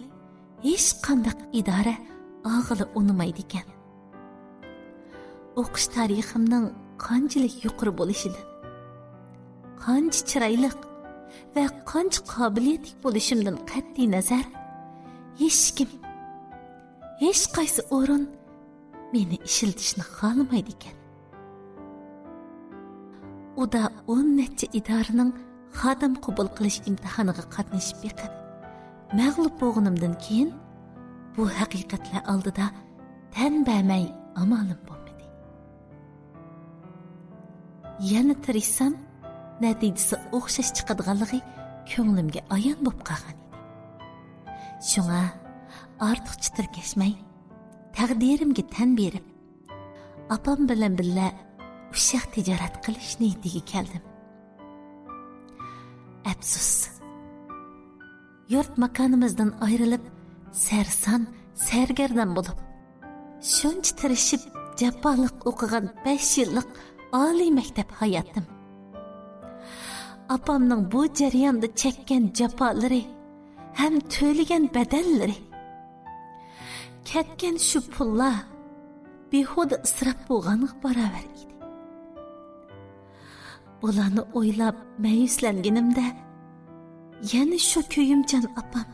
ھېچقانداق ئىدارە ئالغىلى ئۇنىمايدىكەن. ئوقۇش تارىخىمنىڭ قانچىلىك يۇقىرى بولۇشىدىن، قانچە چىرايلىق ۋە قانچە قابىلىيەتلىك بولۇشۇمدىن قەتئىينەزەر، ھېچكىم، ھېچقايسى ئورۇن مېنى ئىشلىتىشنى خالىمايدىكەن. ئۇدا ئون نەچچە ئىدارىنىڭ خادىم قوبۇل قىلىش ئىمتىھانىغا قاتنىشىپ بېقىپ، مەغلۇپ بولغىنىمدىن كېيىن، بۇ ھەقىقەتلەر ئالدىدا تەن بەرمەي ئامالىم بولمىدى. يەنە تىرىشسام، نەتىجىسى ئوخشاش چىقىدىغانلىقى كۆڭلۈمگە ئايان بولۇپ قالغان ئىدى. شۇڭا ئارتۇقچە تىركەشمەي، تەقدىرىمگە تەن بېرىپ، ئاپام بىلەن بىللە ئۇششاق تىجارەت قىلىش نىيىتىگە كەلدىم. ئەپسۇس، يۇرت ماكانىمىزدىن ئايرىلىپ، سەرسان، سەرگەردان بولۇپ، شۇنچە تىرىشىپ، جاپالىق ئوقۇغان بەش يىللىق ئالىي مەكتەپ ھاياتىم، ئاپامنىڭ بۇ جەرياندا چەككەن جاپالىرى ھەم تۆلىگەن بەدەللىرى، كەتكەن شۇ پۇللار بىھۇدە ئىسراپ بولغانغا باراۋەر ئىدى. بۇلارنى ئويلاپ مەيۈسلەنگىنىمدە، يەنە شۇ كۆيۈمچان ئاپام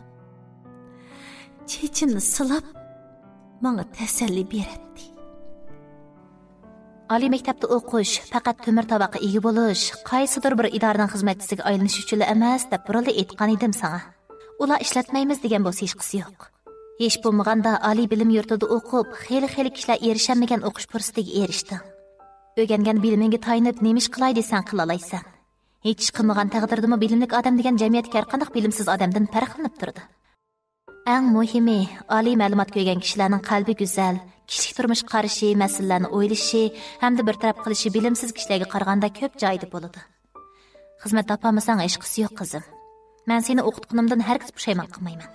چېچىمنى سىلاپ، ماڭا تەسەللى بېرەتتى. ئالىي مەكتەپتە ئوقۇش پەقەت تۆمۈر تاۋاققا ئىگە بولۇش، قايسىدۇر بىر ئىدارىنىڭ خىزمەتچىسىگە ئايلىنىش ئۈچۈنلا ئەمەس، دەپ بۇرۇنلا ئېيتقان ئىدىم ساڭا. ئۇلار ئىشلەتمەيمىز دېگەن بولسا ھېچقىسى يوق. ھېچ بولمىغاندا ئالىي بىلىم يۇرتىدا ئوقۇپ، خېلى-خېلى كىشىلەر ئېرىشەلمىگەن ئوقۇش پۇرسىتىگە ئېرىشتىڭ. ئۆگەنگەن بىلىمىڭگە تايىنىپ نېمە ئىش قىلاي دېسەڭ قىلالايسەن. ھېچ ئىش قىلمىغان تەقدىردىمۇ بىلىملىك ئادەم دېگەن جەمئىيەتتىكى ھەرقانداق بىلىمسىز ئادەمدىن پەرقلىنىپ تۇرىدۇ. ئەڭ مۇھىمى، ئالىي مەلۇمات كۆرگەن كىشىلەرنىڭ قەلبى گۈزەل، كىشىلىك تۇرمۇش قارىشى، مەسىلىلەرنى ئويلىشى ھەمدە بىر تەرەپ قىلىشى بىلىمسىز كىشىلەرگە قارىغاندا كۆپ جايدا بولىدۇ. خىزمەت تاپالمىساڭ ھېچقىسى يوق، قىزىم. مەن سېنى ئوقۇتقىنىمدىن ھەرگىز پۇشايمان قىلمايمەن.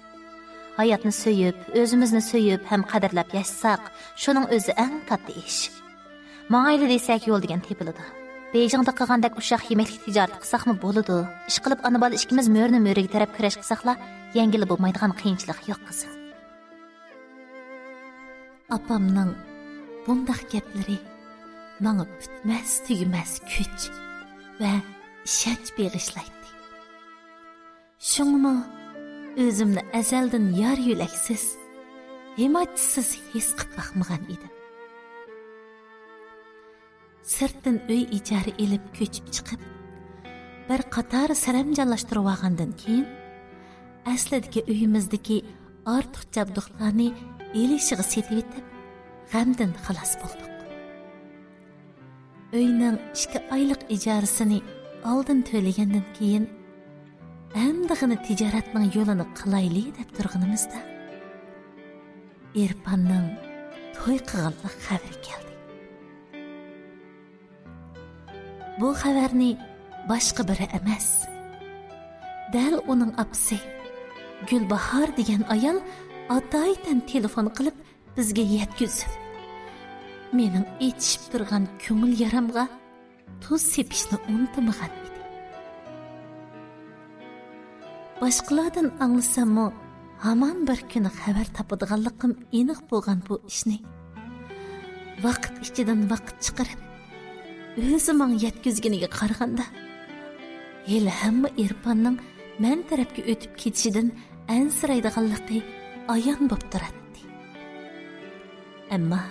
ھاياتنى سۆيۈپ، ئۆزىمىزنى سۆيۈپ ھەم قەدىرلەپ ياشىساق، شۇنىڭ ئۆزى ئەڭ كاتتا ئىش. ماڭايلى دېسەك، يول دېگەن تېپىلىدۇ. بېيجىڭدا قىلغاندەك ئۇششاق يېمەكلىك تىجارىتى قىلساقمۇ بولىدۇ. ئىشقىلىپ، ئانا-بالا ئىككىمىز مۆرىنى مۆرىگە تىرەپ كۈرەش قىلساقلا، يەڭگىلى بولمايدىغان قىيىنچىلىق يوق، قىزىم. ئاپامنىڭ بۇنداق گەپلىرى ماڭا پۈتمەس-تۈگىمەس كۈچ ۋە ئىشەنچ بېغىشلايتتى. شۇڭىمۇ ئۆزۈمنى ئەزەلدىن يار يۆلەكسىز، ھىمايىسىز ھېس قىلىپ باقمىغان ئىدىم. سىرتتىن ئۆي ئىجارە ئېلىپ كۆچۈپ چىقىپ، بىر قاتار سەرەمجانلاشتۇرۇۋالغاندىن كېيىن، ئەسلىدىكى ئۆيىمىزدىكى ئارتۇق جابدۇقلارنى ئېلىشىغا سېتىۋېتىپ، غەمدىن خالاس بولدۇق. ئۆينىڭ ئىككى ئايلىق ئىجارىسىنى ئالدىن تۆلىگەندىن كېيىن، ئەمدىغىنە تىجارەتنىڭ يولىنى قىلايلى دەپ تۇرغىنىمىزدا، ئېرپاننىڭ توي قىلغانلىق خەۋىرى كەلدى. بۇ خەۋەرنى باشقا بىرى ئەمەس، دەل ئۇنىڭ ئاپىسى گۈلباھار دېگەن ئايال ئاتايىتەن تېلېفون قىلىپ بىزگە يەتكۈزۈپ، مېنىڭ ئېچىشىپ تۇرغان كۆڭۈل يارامغا تۇز سېپىشنى ئۇنتۇمىغان ئىدى. باشقىلاردىن ئاڭلىساممۇ، ھامان بىر كۈنى خەۋەر تاپىدىغانلىقىم ئېنىق بولغان بۇ ئىشنى ۋاقىت ئىچىدىن ۋاقىت چىقىرىپ، ئۆزى ماڭا يەتكۈزگىنىگە قارىغاندا، ھېلىھەممە ئېرپاننىڭ مەن تەرەپكە ئۆتۈپ كېتىشىدىن ئەنسىرەيدىغانلىقى ئايان بولۇپ تۇراتتى. ئەمما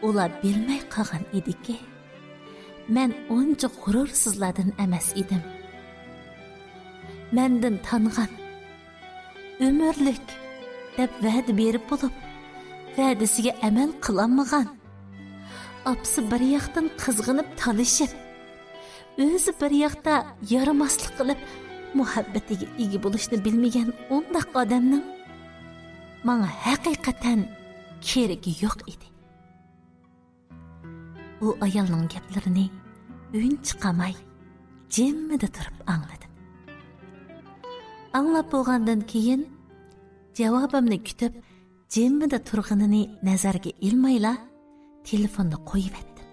ئۇلار بىلمەي قالغان ئىدىكى، مەن ئۇنچە غۇرۇرسىزلاردىن ئەمەس ئىدىم. مەندىن تانغان، ئۆمۈرلۈك دەپ ۋەدە بېرىپ بولۇپ، ۋەدىسىگە ئەمەل قىلالمىغان، ئاپىسى بىر ياقتىن قىزغىنىپ تالىشىپ، ئۆزى بىر ياقتا يارىماسلىق قىلىپ، مۇھەببىتىگە ئىگە بولۇشنى بىلمىگەن ئۇنداق ئادەمنىڭ ماڭا ھەقىقەتەن كېرىكى يوق ئىدى. ئۇ ئايالنىڭ گەپلىرىنى ئۈن چىقارماي، جىممىدە تۇرۇپ ئاڭلىدىم. ئاڭلاپ بولغاندىن كېيىن، جاۋابىمنى كۈتۈپ، جىممىدە تۇرغىنىنى نەزەرگە ئىلمايلا، تېلېفوننى قويۇۋەتتىم.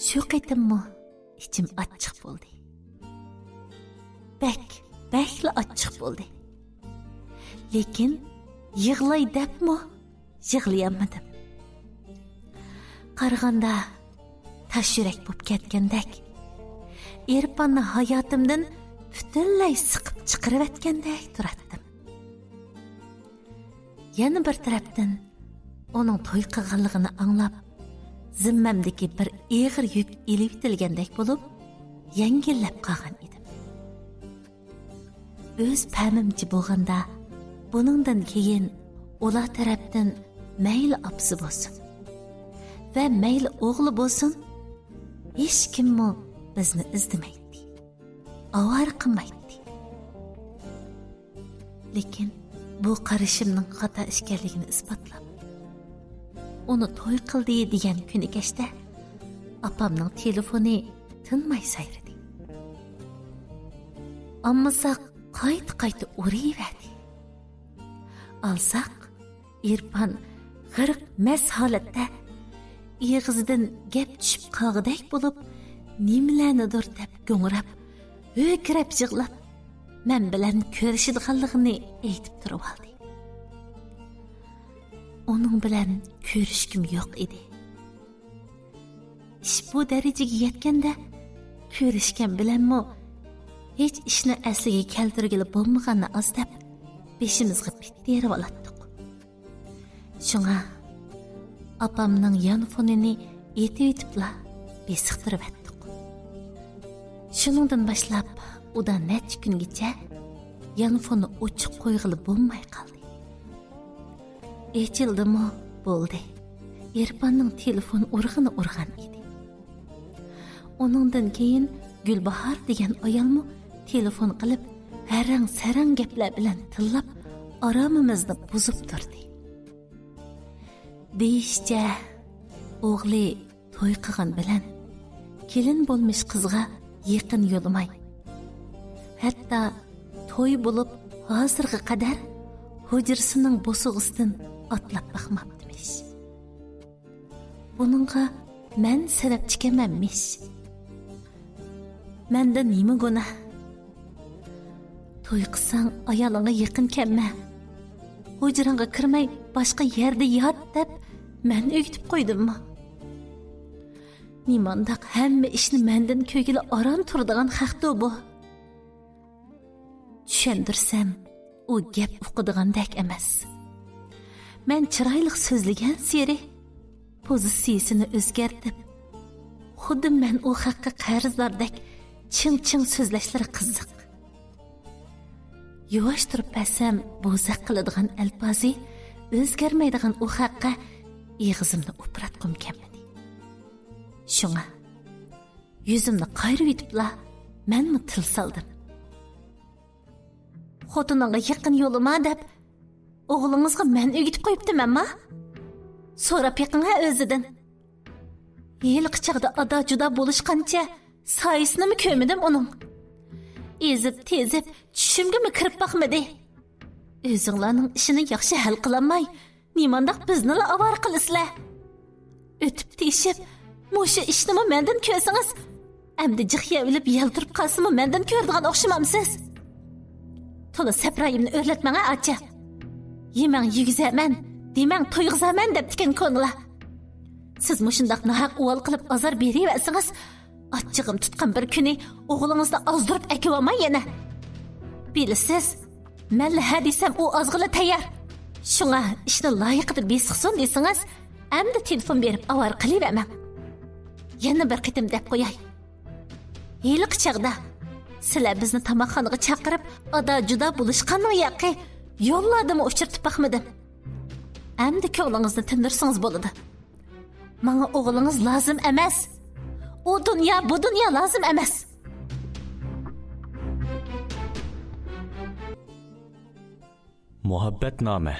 شۇ قېتىممۇ ئىچىم ئاچچىق بولدى. بەك، بەكلا ئاچچىق بولدى. لېكىن يىغلاي دەپمۇ يىغلىيالمىدىم. قارىغاندا تاش يۈرەك بولۇپ كەتكەندەك، ئېرپاننى ھاياتىمدىن پۈتۈنلەي سىقىپ چىقىرىۋەتكەندەك تۇراتتىم. يەنە بىر تەرەپتىن، ئۇنىڭ توي قىلغانلىقىنى ئاڭلاپ، زىممەمدىكى بىر ئېغىر يۈك ئېلىۋېتىلگەندەك بولۇپ، يەڭگىللەپ قالغان ئىدىم. ئۆز پەمىمچە بولغاندا، بۇنىڭدىن كېيىن ئۇلار تەرەپتىن مەيلى ئاپىسى بولسۇن ۋە مەيلى ئوغلى بولسۇن، ھېچكىممۇ بىزنى ئىزدىمەيتتى، ئاۋارە قىلمايتتى. لېكىن بۇ قارىشىمنىڭ خاتا ئىكەنلىكىنى ئىسپاتلاپ، ئۇنى توي قىلدى دېگەن كۈنى كەچتە ئاپامنىڭ تېلېفونى تىنماي سايرىدى. ئالمىساق، قايتا-قايتا ئۇرۇۋەردى. ئالساق، ئېرپان غەرق مەست ھالەتتە، ئېغىزىدىن گەپ چۈشۈپ قالغۇدەك بولۇپ، نېمىلەرنىدۇر دەپ گۇڭراپ، ھۆركىرەپ يىغلاپ، مەن بىلەن كۆرۈشىدىغانلىقىنى ئېيتىپ تۇرۇۋالدى. ئۇنىڭ بىلەن كۆرۈشكۈم يوق ئىدى. ئىش بۇ دەرىجىگە يەتكەندە، كۆرۈشكەن بىلەنمۇ ھېچ ئىشنى ئەسلىگە كەلتۈرگىلى بولمىغاننى ئاز دەپ، بېشىمىزغا پىت تېرىۋالاتتۇق. شۇڭا ئاپامنىڭ يانفونىنى ئېتىۋېتىپلا بېسىقتۇرۇۋەتتۇق. شۇنىڭدىن باشلاپ ئۇدا نەچچە كۈنگىچە يانفوننى ئوچۇق قويغىلى بولماي قالدى. ئېچىلدىمۇ بولدى، ئېرپاننىڭ تېلېفون ئۇرغىنى ئۇرغان ئىدى. ئۇنىڭدىن كېيىن گۈلباھار دېگەن ئايالمۇ تېلېفون قىلىپ، ھەرەڭ-سەرەڭ گەپلەر بىلەن تىللاپ، ئارامىمىزنى بۇزۇپ تۇردى. دېيىشىچە، ئوغلى توي قىلغان بىلەن كېلىن بولمىش قىزغا يېقىن يولىماي، ھەتتا توي بولۇپ ھازىرغا قەدەر ھۇجرىسىنىڭ بوسۇغىسىدىن ئاتلاپ باقماپتىمىش. بۇنىڭغا مەن سەۋەبچىكەنمەنمىش. مەندە نېمە گۇناھ؟ توي قىلساڭ ئايالىڭغا يېقىن كەلمە، ھۇجراڭغا كىرمەي باشقا يەردە يات دەپ مەن ئۆگىتىپ قويدۇممۇ؟ نېمانداق ھەممە ئىشنى مەندىن كۆرگىلى ئاران تۇرىدىغان خەقتۇ بۇ؟ چۈشەندۈرسەم، ئۇ گەپ ئۇقىدىغاندەك ئەمەس. مەن چىرايلىق سۆزلىگەنسېرى پوزىتسىيىسىنى ئۆزگەرتىپ، خۇددى مەن ئۇ خەققە قەرزداردەك چىڭ-چىڭ سۆزلەشلىرى قىزىق. يۇۋاشتۇرۇپ بەرسەم، بوزەك قىلىدىغان ئەلپازى، ئۆزگەرمەيدىغان ئۇ خەققە ئېغىزىمنى ئوپۇراتقۇم كەلمىدى. شۇڭا يۈزۈمنى قايرىۋېتىپلا مەنمۇ تىل سالدىم. «خوتۇنۇڭغا يېقىن يولىما» دەپ، ئوغلىڭىزغا مەن ئۆگىتىپ قويۇپتىمەنما؟ سوراپ بېقىڭە ئۆزىدىن. ھېلىقى چاغدا ئادا جۇدا بولۇشقانچە سايىسىنىمۇ كۆرمىدىم ئۇنىڭ. ئېزىپ تېزىپ چۈشۈمگىمۇ كىرىپ باقمىدى. ئۆزۈڭلارنىڭ ئىشىنى ياخشى ھەل قىلالماي، نېمانداق بىزنىلا ئاۋارە قىلىسىلەر؟ ئۆتۈپ تېشىپ، مۇشۇ ئىشنىمۇ مەندىن كۆرسىڭىز، ئەمدى جىق يەۋېلىپ يەل تۇرۇپ قالسىمۇ مەندىن كۆرىدىغان ئوخشىمامسىز؟ تولا سەپرايىمنى ئۆرلەتمەڭ ئاچا. يېمەڭ يېگۈزەرمەن، دېمەڭ تويغۇزارمەن دەپتىكەن كونىلار. سىز مۇشۇنداق ناھەق ئۇۋال قىلىپ ئازار بېرىۋەرسىڭىز، ئاچچىقىم تۇتقان بىر كۈنى ئوغلىڭىزنى ئازدۇرۇپ ئەكىۋالماي يەنە. بىلىسىز، مەنلا ھە دېسەم ئۇ ئازغىلى تەييار. شۇڭا ئىشنى لايىقىدا بېسىقسۇن دېسىڭىز، ئەمدى تېلېفون بېرىپ ئاۋارە قىلىۋەرمەڭ. يەنە بىر قېتىم دەپ قوياي. ھېلىقى چاغدا سىلەر بىزنى تاماقخانىغا چاقىرىپ، ئادا جۇدا بولۇشقاننىڭ ياقى يوللاردىمۇ ئۇچرىتىپ باقمىدىم. ئەمدى كۆڭلىڭىزنى تىندۇرسىڭىز بولىدۇ. ماڭا ئوغلىڭىز لازىم ئەمەس. ئۇ دۇنيا، بۇ دۇنيا لازىم ئەمەس. مۇھەببەتنامە،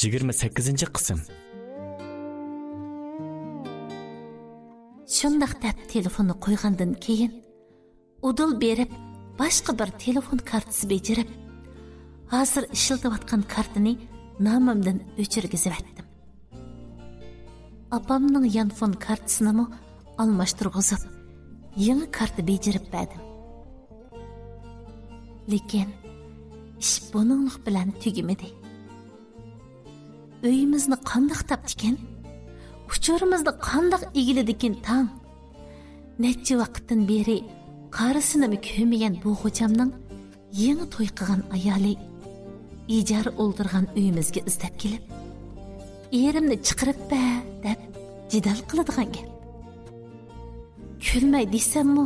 يىگىرمە سەككىزىنچى قىسىم. شۇنداق دەپ تېلېفوننى قويغاندىن كېيىن، ئۇدۇل بېرىپ، باشقا بىر تېلېفون كارتىسى بېجىرىپ، ھازىر ئىشلىتىۋاتقان كارتىنى نامىمدىن ئۆچۈرگۈزۈۋەتتىم. ئاپامنىڭ يانفون كارتىسىنىمۇ ئالماشتۇرغۇزۇپ، يېڭى كارتا بېجىرىپ بەردىم. لېكىن ئىش بۇنىڭلىق بىلەن تۈگىمىدى. ئۆيىمىزنى قانداق تاپتىكىن؟ ئۇچۇرىمىزنى قانداق ئىگىلىدىكىن تاڭ؟ نەچچە ۋاقىتتىن بېرى قارىسىنىمۇ كۆرمىگەن بۇ خوجامنىڭ يېڭى توي قىلغان ئايالى ئىجارە ئولتۇرغان ئۆيىمىزگە ئىزدەپ كېلىپ، «ئېرىمنى چىقىرىپ بەر» دەپ جېدەل قىلىدىغان گەپ. كۈلمەي دېسەممۇ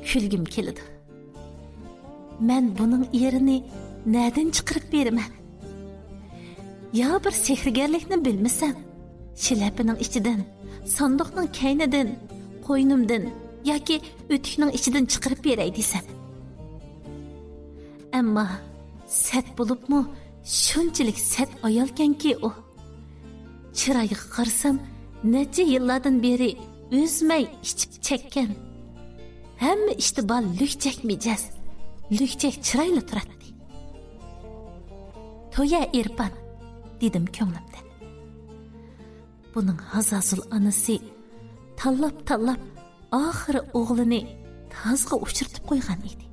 كۈلگۈم كېلىدۇ. مەن بۇنىڭ ئېرىنى نەدىن چىقىرىپ بېرىمەن؟ يا بىر سېھىرگەرلىكنى بىلمىسەم، شىلەپىنىڭ ئىچىدىن، ساندۇقنىڭ كەينىدىن، قوينۇمدىن ياكى ئۆتۈكنىڭ ئىچىدىن چىقىرىپ بېرەي دېسەم. ئەمما سەت بولۇپمۇ شۇنچىلىك سەت ئايالكەنكى ئۇ. چىرايىغا قارىسام، نەچچە يىللاردىن بېرى ئۈزمەي ئىچىپ چەككەن. ھەممە ئىشتا بار لۈكچەك مىجەز، لۈكچەك چىرايلا تۇراتتى. «تويە ئېرپان» دېدىم كۆڭلۈمدە. بۇنىڭ ھازازۇل ئانىسى تاللاپ-تاللاپ ئاخىرى ئوغلىنى تازغا ئۇچرىتىپ قويغان ئىدى.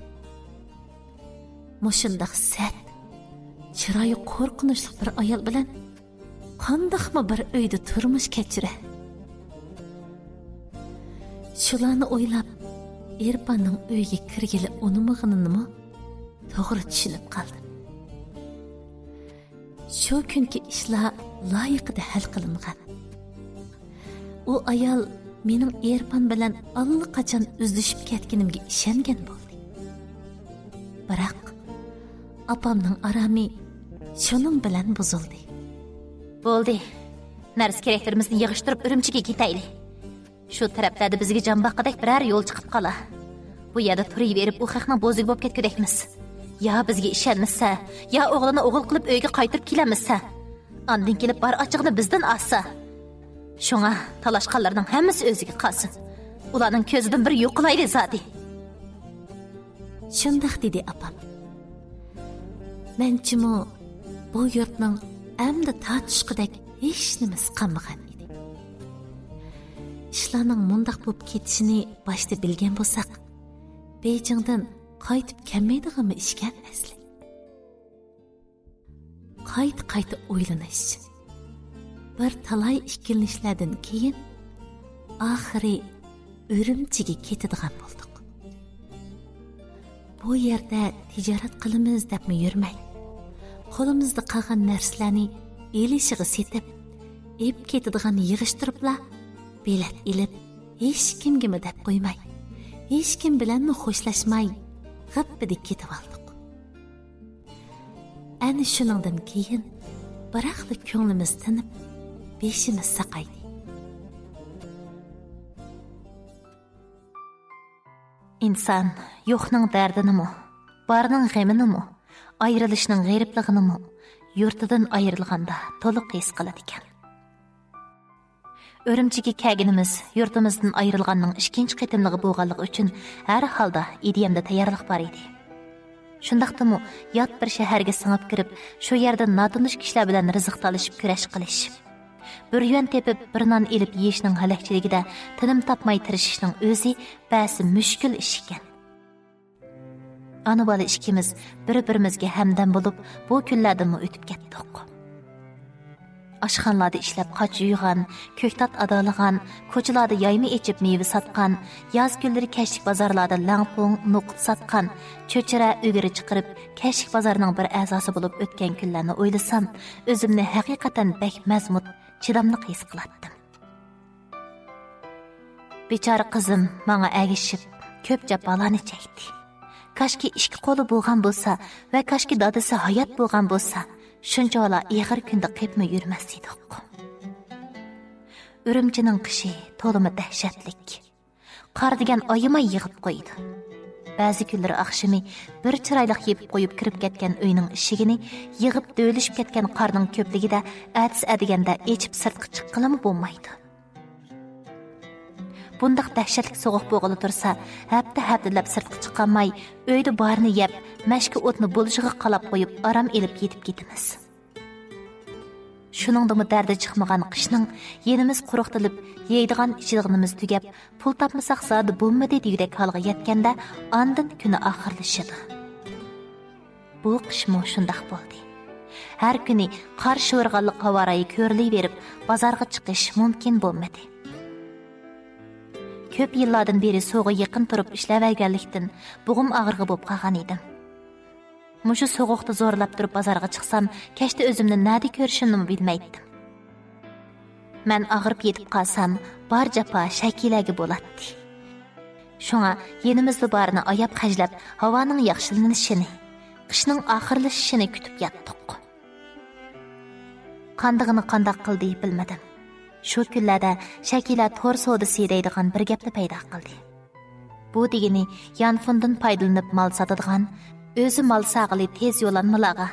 مۇشۇنداق سەت، چىرايى قورقۇنچلۇق بىر ئايال بىلەن قانداقمۇ بىر ئۆيدە تۇرمۇش كەچۈرە؟ شۇلارنى ئويلاپ، ئېرپاننىڭ ئۆيگە كىرگىلى ئۇنىمىغىنىنىمۇ توغرا چۈشىنىپ قالدىم. شۇ كۈنكى ئىشلار لايىقىدا ھەل قىلىنغان. ئۇ ئايال مېنىڭ ئېرپان بىلەن ئاللىقاچان ئۈزۈشۈپ كەتكىنىمگە ئىشەنگەن بولدى. بىراق، ئاپامنىڭ ئارامى شۇنىڭ بىلەن بۇزۇلدى. بولدى، نەرسە-كېرەكلىرىمىزنى يىغىشتۇرۇپ، ئۈرۈمچىگە كېتەيلى. شۇ تەرەپلەردە بىزگە جان باققۇدەك بىرەر يول چىقىپ قالا. بۇ يەردە تۇرۇۋېرىپ، ئۇ خەقنىڭ بوزىگە بولۇپ كەتكۈدەكمىز. يا بىزگە ئىشەنمىسە، يا ئوغلىنى ئوغۇل قىلىپ ئۆيگە قايتۇرۇپ كېلەلمىسە، ئاندىن كېلىپ بار ئاچچىقىنى بىزدىن ئالسا. شۇڭا تالاشقانلارنىڭ ھەممىسى ئۆزىگە قالسۇن. ئۇلارنىڭ كۆزىدىن بىر يوقىلايلى زادى. شۇنداق دېدى ئاپام. مەنچىمۇ بۇ يۇرتنىڭ ئەمدى تارتىشقۇدەك ھېچنېمىسى قالمىغان ئىدى. ئىشلارنىڭ مۇنداق بولۇپ كېتىشىنى باشتا بىلگەن بولساق، بېيجىڭدىن قايتىپ كەلمەيدىغانمۇ ئىشكەن ئەسلى. قايتا-قايتا ئويلىنىش، بىر تالاي ئىككىلىنىشلەردىن كېيىن، ئاخىرى ئۈرۈمچىگە كېتىدىغان بولدۇق. بۇ يەردە تىجارەت قىلىمىز دەپمۇ يۈرمەي، قولىمىزدا قالغان نەرسىلەرنى ئېلىشىغا سېتىپ، ئېلىپ كېتىدىغاننى يىغىشتۇرۇپلا، بېلەت ئېلىپ، ھېچكىمگىمۇ دەپ قويماي، ھېچكىم بىلەنمۇ خوشلاشماي، غىپپىدە كېتىۋالدۇق. ئەنە شۇنىڭدىن كېيىن بىراقلا كۆڭلىمىز تىنىپ، بېشىمىز ساقايدى. ئىنسان يوقنىڭ دەردىنىمۇ، بارنىڭ غېمىنىمۇ، ئايرىلىشنىڭ غېرىبلىقىنىمۇ يۇرتىدىن ئايرىلغاندا تولۇق ھېس قىلىدىكەن. ئۈرۈمچىگە كەلگىنىمىز يۇرتىمىزدىن ئايرىلغاننىڭ ئىككىنچى قېتىملىقى بولغانلىقى ئۈچۈن، ھەر ھالدا ئىدىيەمدە تەييارلىق بار ئىدى. شۇنداقتىمۇ يات بىر شەھەرگە سىڭىپ كىرىپ، شۇ يەردە ناتونۇش كىشىلەر بىلەن رىزىق تالىشىپ كۈرەش قىلىش، بىر يۈەن تېپىپ، بىر نان ئېلىپ يېيىشنىڭ ھەلەكچىلىكىدە تىنىم تاپماي تىرىشىشنىڭ ئۆزى بەسى مۈشكۈل ئىش ئىكەن. ئانا-بالا ئىككىمىز بىر-بىرىمىزگە ھەمدەم بولۇپ، بۇ كۈنلەردىنمۇ ئۆتۈپ كەتتۇق. ئاشخانىلاردا ئىشلەپ قاچا يۇيغان، كۆكتات ئادالىغان، كوچىلاردا يايما ئېچىپ مېۋە ساتقان، ياز كۈنلىرى كەچلىك بازارلاردا لەڭپۇڭ، نوقۇت ساتقان، چۆچۈرە، ئۆگرە چىقىرىپ، كەچلىك بازارنىڭ بىر ئەزاسى بولۇپ ئۆتكەن كۈنلەرنى ئويلىسام، ئۆزۈمنى ھەقىقەتەن بەك مەزمۇت، چىداملىق ھېس قىلاتتىم. بىچارە قىزىم ماڭا ئەگىشىپ، كۆپ جاپالارنى چەكتى. كاشكى ئىككى قولى بولغان بولسا ۋە كاشكى دادىسى ھايات بولغان بولسا، شۇنچىۋالا ئېغىر كۈندە قېپمۇ يۈرمەس ئىدۇق. ئۈرۈمچىنىڭ قىشى تولىمۇ دەھشەتلىك. قار دېگەن ئايىماي يېغىپ قويىدۇ. بەزى كۈنلىرى ئاخشىمى بىر چىرايلىق يېپىپ قويۇپ كىرىپ كەتكەن ئۆينىڭ ئىشىكىنى يېغىپ دۆۋىلىشىپ كەتكەن قارنىڭ كۆپلۈكىدە ئەتىسى ئەدىگەندە ئېچىپ سىرتقا چىققىلىمۇ بولمايدۇ. بۇنداق دەھشەتلىك سوغۇق بولغىلى تۇرسا، ھەپتە-ھەپتىلەپ سىرتقا چىقالماي، ئۆيدە بارىنى يەپ، مەشكە ئوتنى بولۇشىغا قالاپ قويۇپ، ئارام ئېلىپ يېتىپ كېتىمىز. شۇنىڭدىمۇ دەردى چىقمىغان قىشنىڭ يېنىمىز قۇرۇقتىلىپ، يەيدىغان-ئىچىدىغىنىمىز تۈگەپ، پۇل تاپمىساق زادى بولمىدى دېگۈدەك ھالغا يەتكەندە، ئاندىن كۈنى ئاخىرلىشىدۇ. بۇ قىشمۇ شۇنداق بولدى. ھەر كۈنى قار شىۋىرغانلىق ھاۋارايى كۆرۈلۈۋېرىپ، بازارغا چىقىش مۇمكىن بولمىدى. كۆپ يىللاردىن بېرى سۇغا يېقىن تۇرۇپ ئىشلەۋەرگەنلىكتىن، بوغۇم ئاغرىقى بولۇپ قالغان ئىدىم. مۇشۇ سوغۇقتا زورلاپ تۇرۇپ بازارغا چىقسام، كەچتە ئۆزۈمنى نەدە كۆرۈشۈمنىمۇ بىلمەيتتىم. مەن ئاغرىپ يېتىپ قالسام، بار جاپا شەكىلەگە بولاتتى. شۇڭا يېنىمىزدا بارىنى ئاياپ خەجلەپ، ھاۋانىڭ ياخشىلىنىشىنى، قىشنىڭ ئاخىرلىشىشىنى كۈتۈپ ياتتۇق. قاندىغىنى قانداق قىلدى بىلمىدىم. شۇ كۈنلەردە شەكىلە تور سودىسى دەيدىغان بىر گەپنى پەيدا قىلدى. بۇ دېگىنى يانفوندىن پايدىلىنىپ مال ساتىدىغان، ئۆزى مال ساغىلى تېز يولانمىلارغا،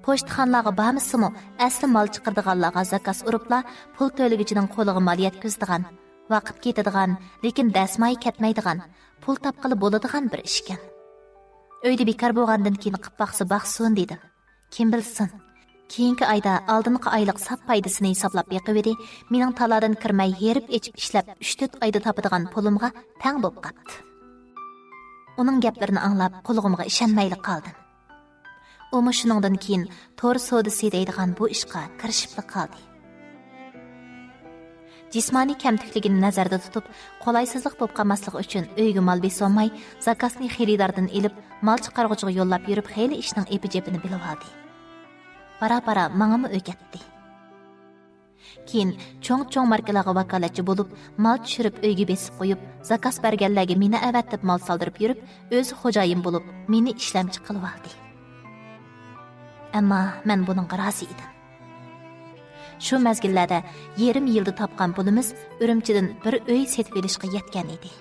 پوچتىخانىلارغا بارمىسىمۇ، ئەسلى مال چىقىرىدىغانلارغا زاكاز ئۇرۇپلا پۇل تۆلىگۈچىنىڭ قولىغا مال يەتكۈزىدىغان، ۋاقىت كېتىدىغان، لېكىن دەسمايە كەتمەيدىغان، پۇل تاپقىلى بولىدىغان بىر ئىشكەن. ئۆيدە بىكار بولغاندىن كېيىن قىپ باقسا باقسۇن دېدىم. كىم بىلسۇن، كېيىنكى ئايدا ئالدىنقى ئايلىق ساپ پايدىسىنى ھېسابلاپ بېقىۋىدى، مېنىڭ تالادىن كىرمەي ھېرىپ ئېچىپ ئىشلەپ ئۈچ تۆت ئايدا تاپىدىغان پۇلۇمغا تەڭ بوپ قاپتۇ. ئۇنىڭ گەپلىرىنى ئاڭلاپ قۇلىقىمغا ئىشەنمەيلا قالدىم. ئۇمۇ شۇنىڭدىن كېيىن تور سودىسى دەيدىغان بۇ ئىشقا كىرىشىپلا قالدى. جىسمانىي كەمتۈكلۈكىنى نەزەردە تۇتۇپ، قولايسىزلىق بولۇپ قالماسلىقى ئۈچۈن ئۆيگە مال بېسىۋالماي، زاكازنى خېرىداردىن ئېلىپ، مال چىقارغۇچىغا يوللاپ يۈرۈپ، خېلى ئىشنىڭ ئېپى-جېپىنى بىلىۋالدى. بارا-بارا ماڭىمۇ ئۆگەتتى. كېيىن چوڭ-چوڭ ماركىلارغا ۋاكالەتچى بولۇپ، مال چۈشۈرۈپ ئۆيگە بېسىپ قويۇپ، زاكاز بەرگەنلەرگە مېنى ئەۋەت دەپ مال سالدۇرۇپ يۈرۈپ، ئۆزى خوجايىن بولۇپ، مېنى ئىشلەمچى قىلىۋالدى. ئەمما مەن بۇنىڭغا رازى ئىدىم. شۇ مەزگىللەردە يېرىم يىلدا تاپقان پۇلىمىز ئۈرۈمچىدىن بىر ئۆي سېتىپ ئېلىشقا يەتكەن ئىدى.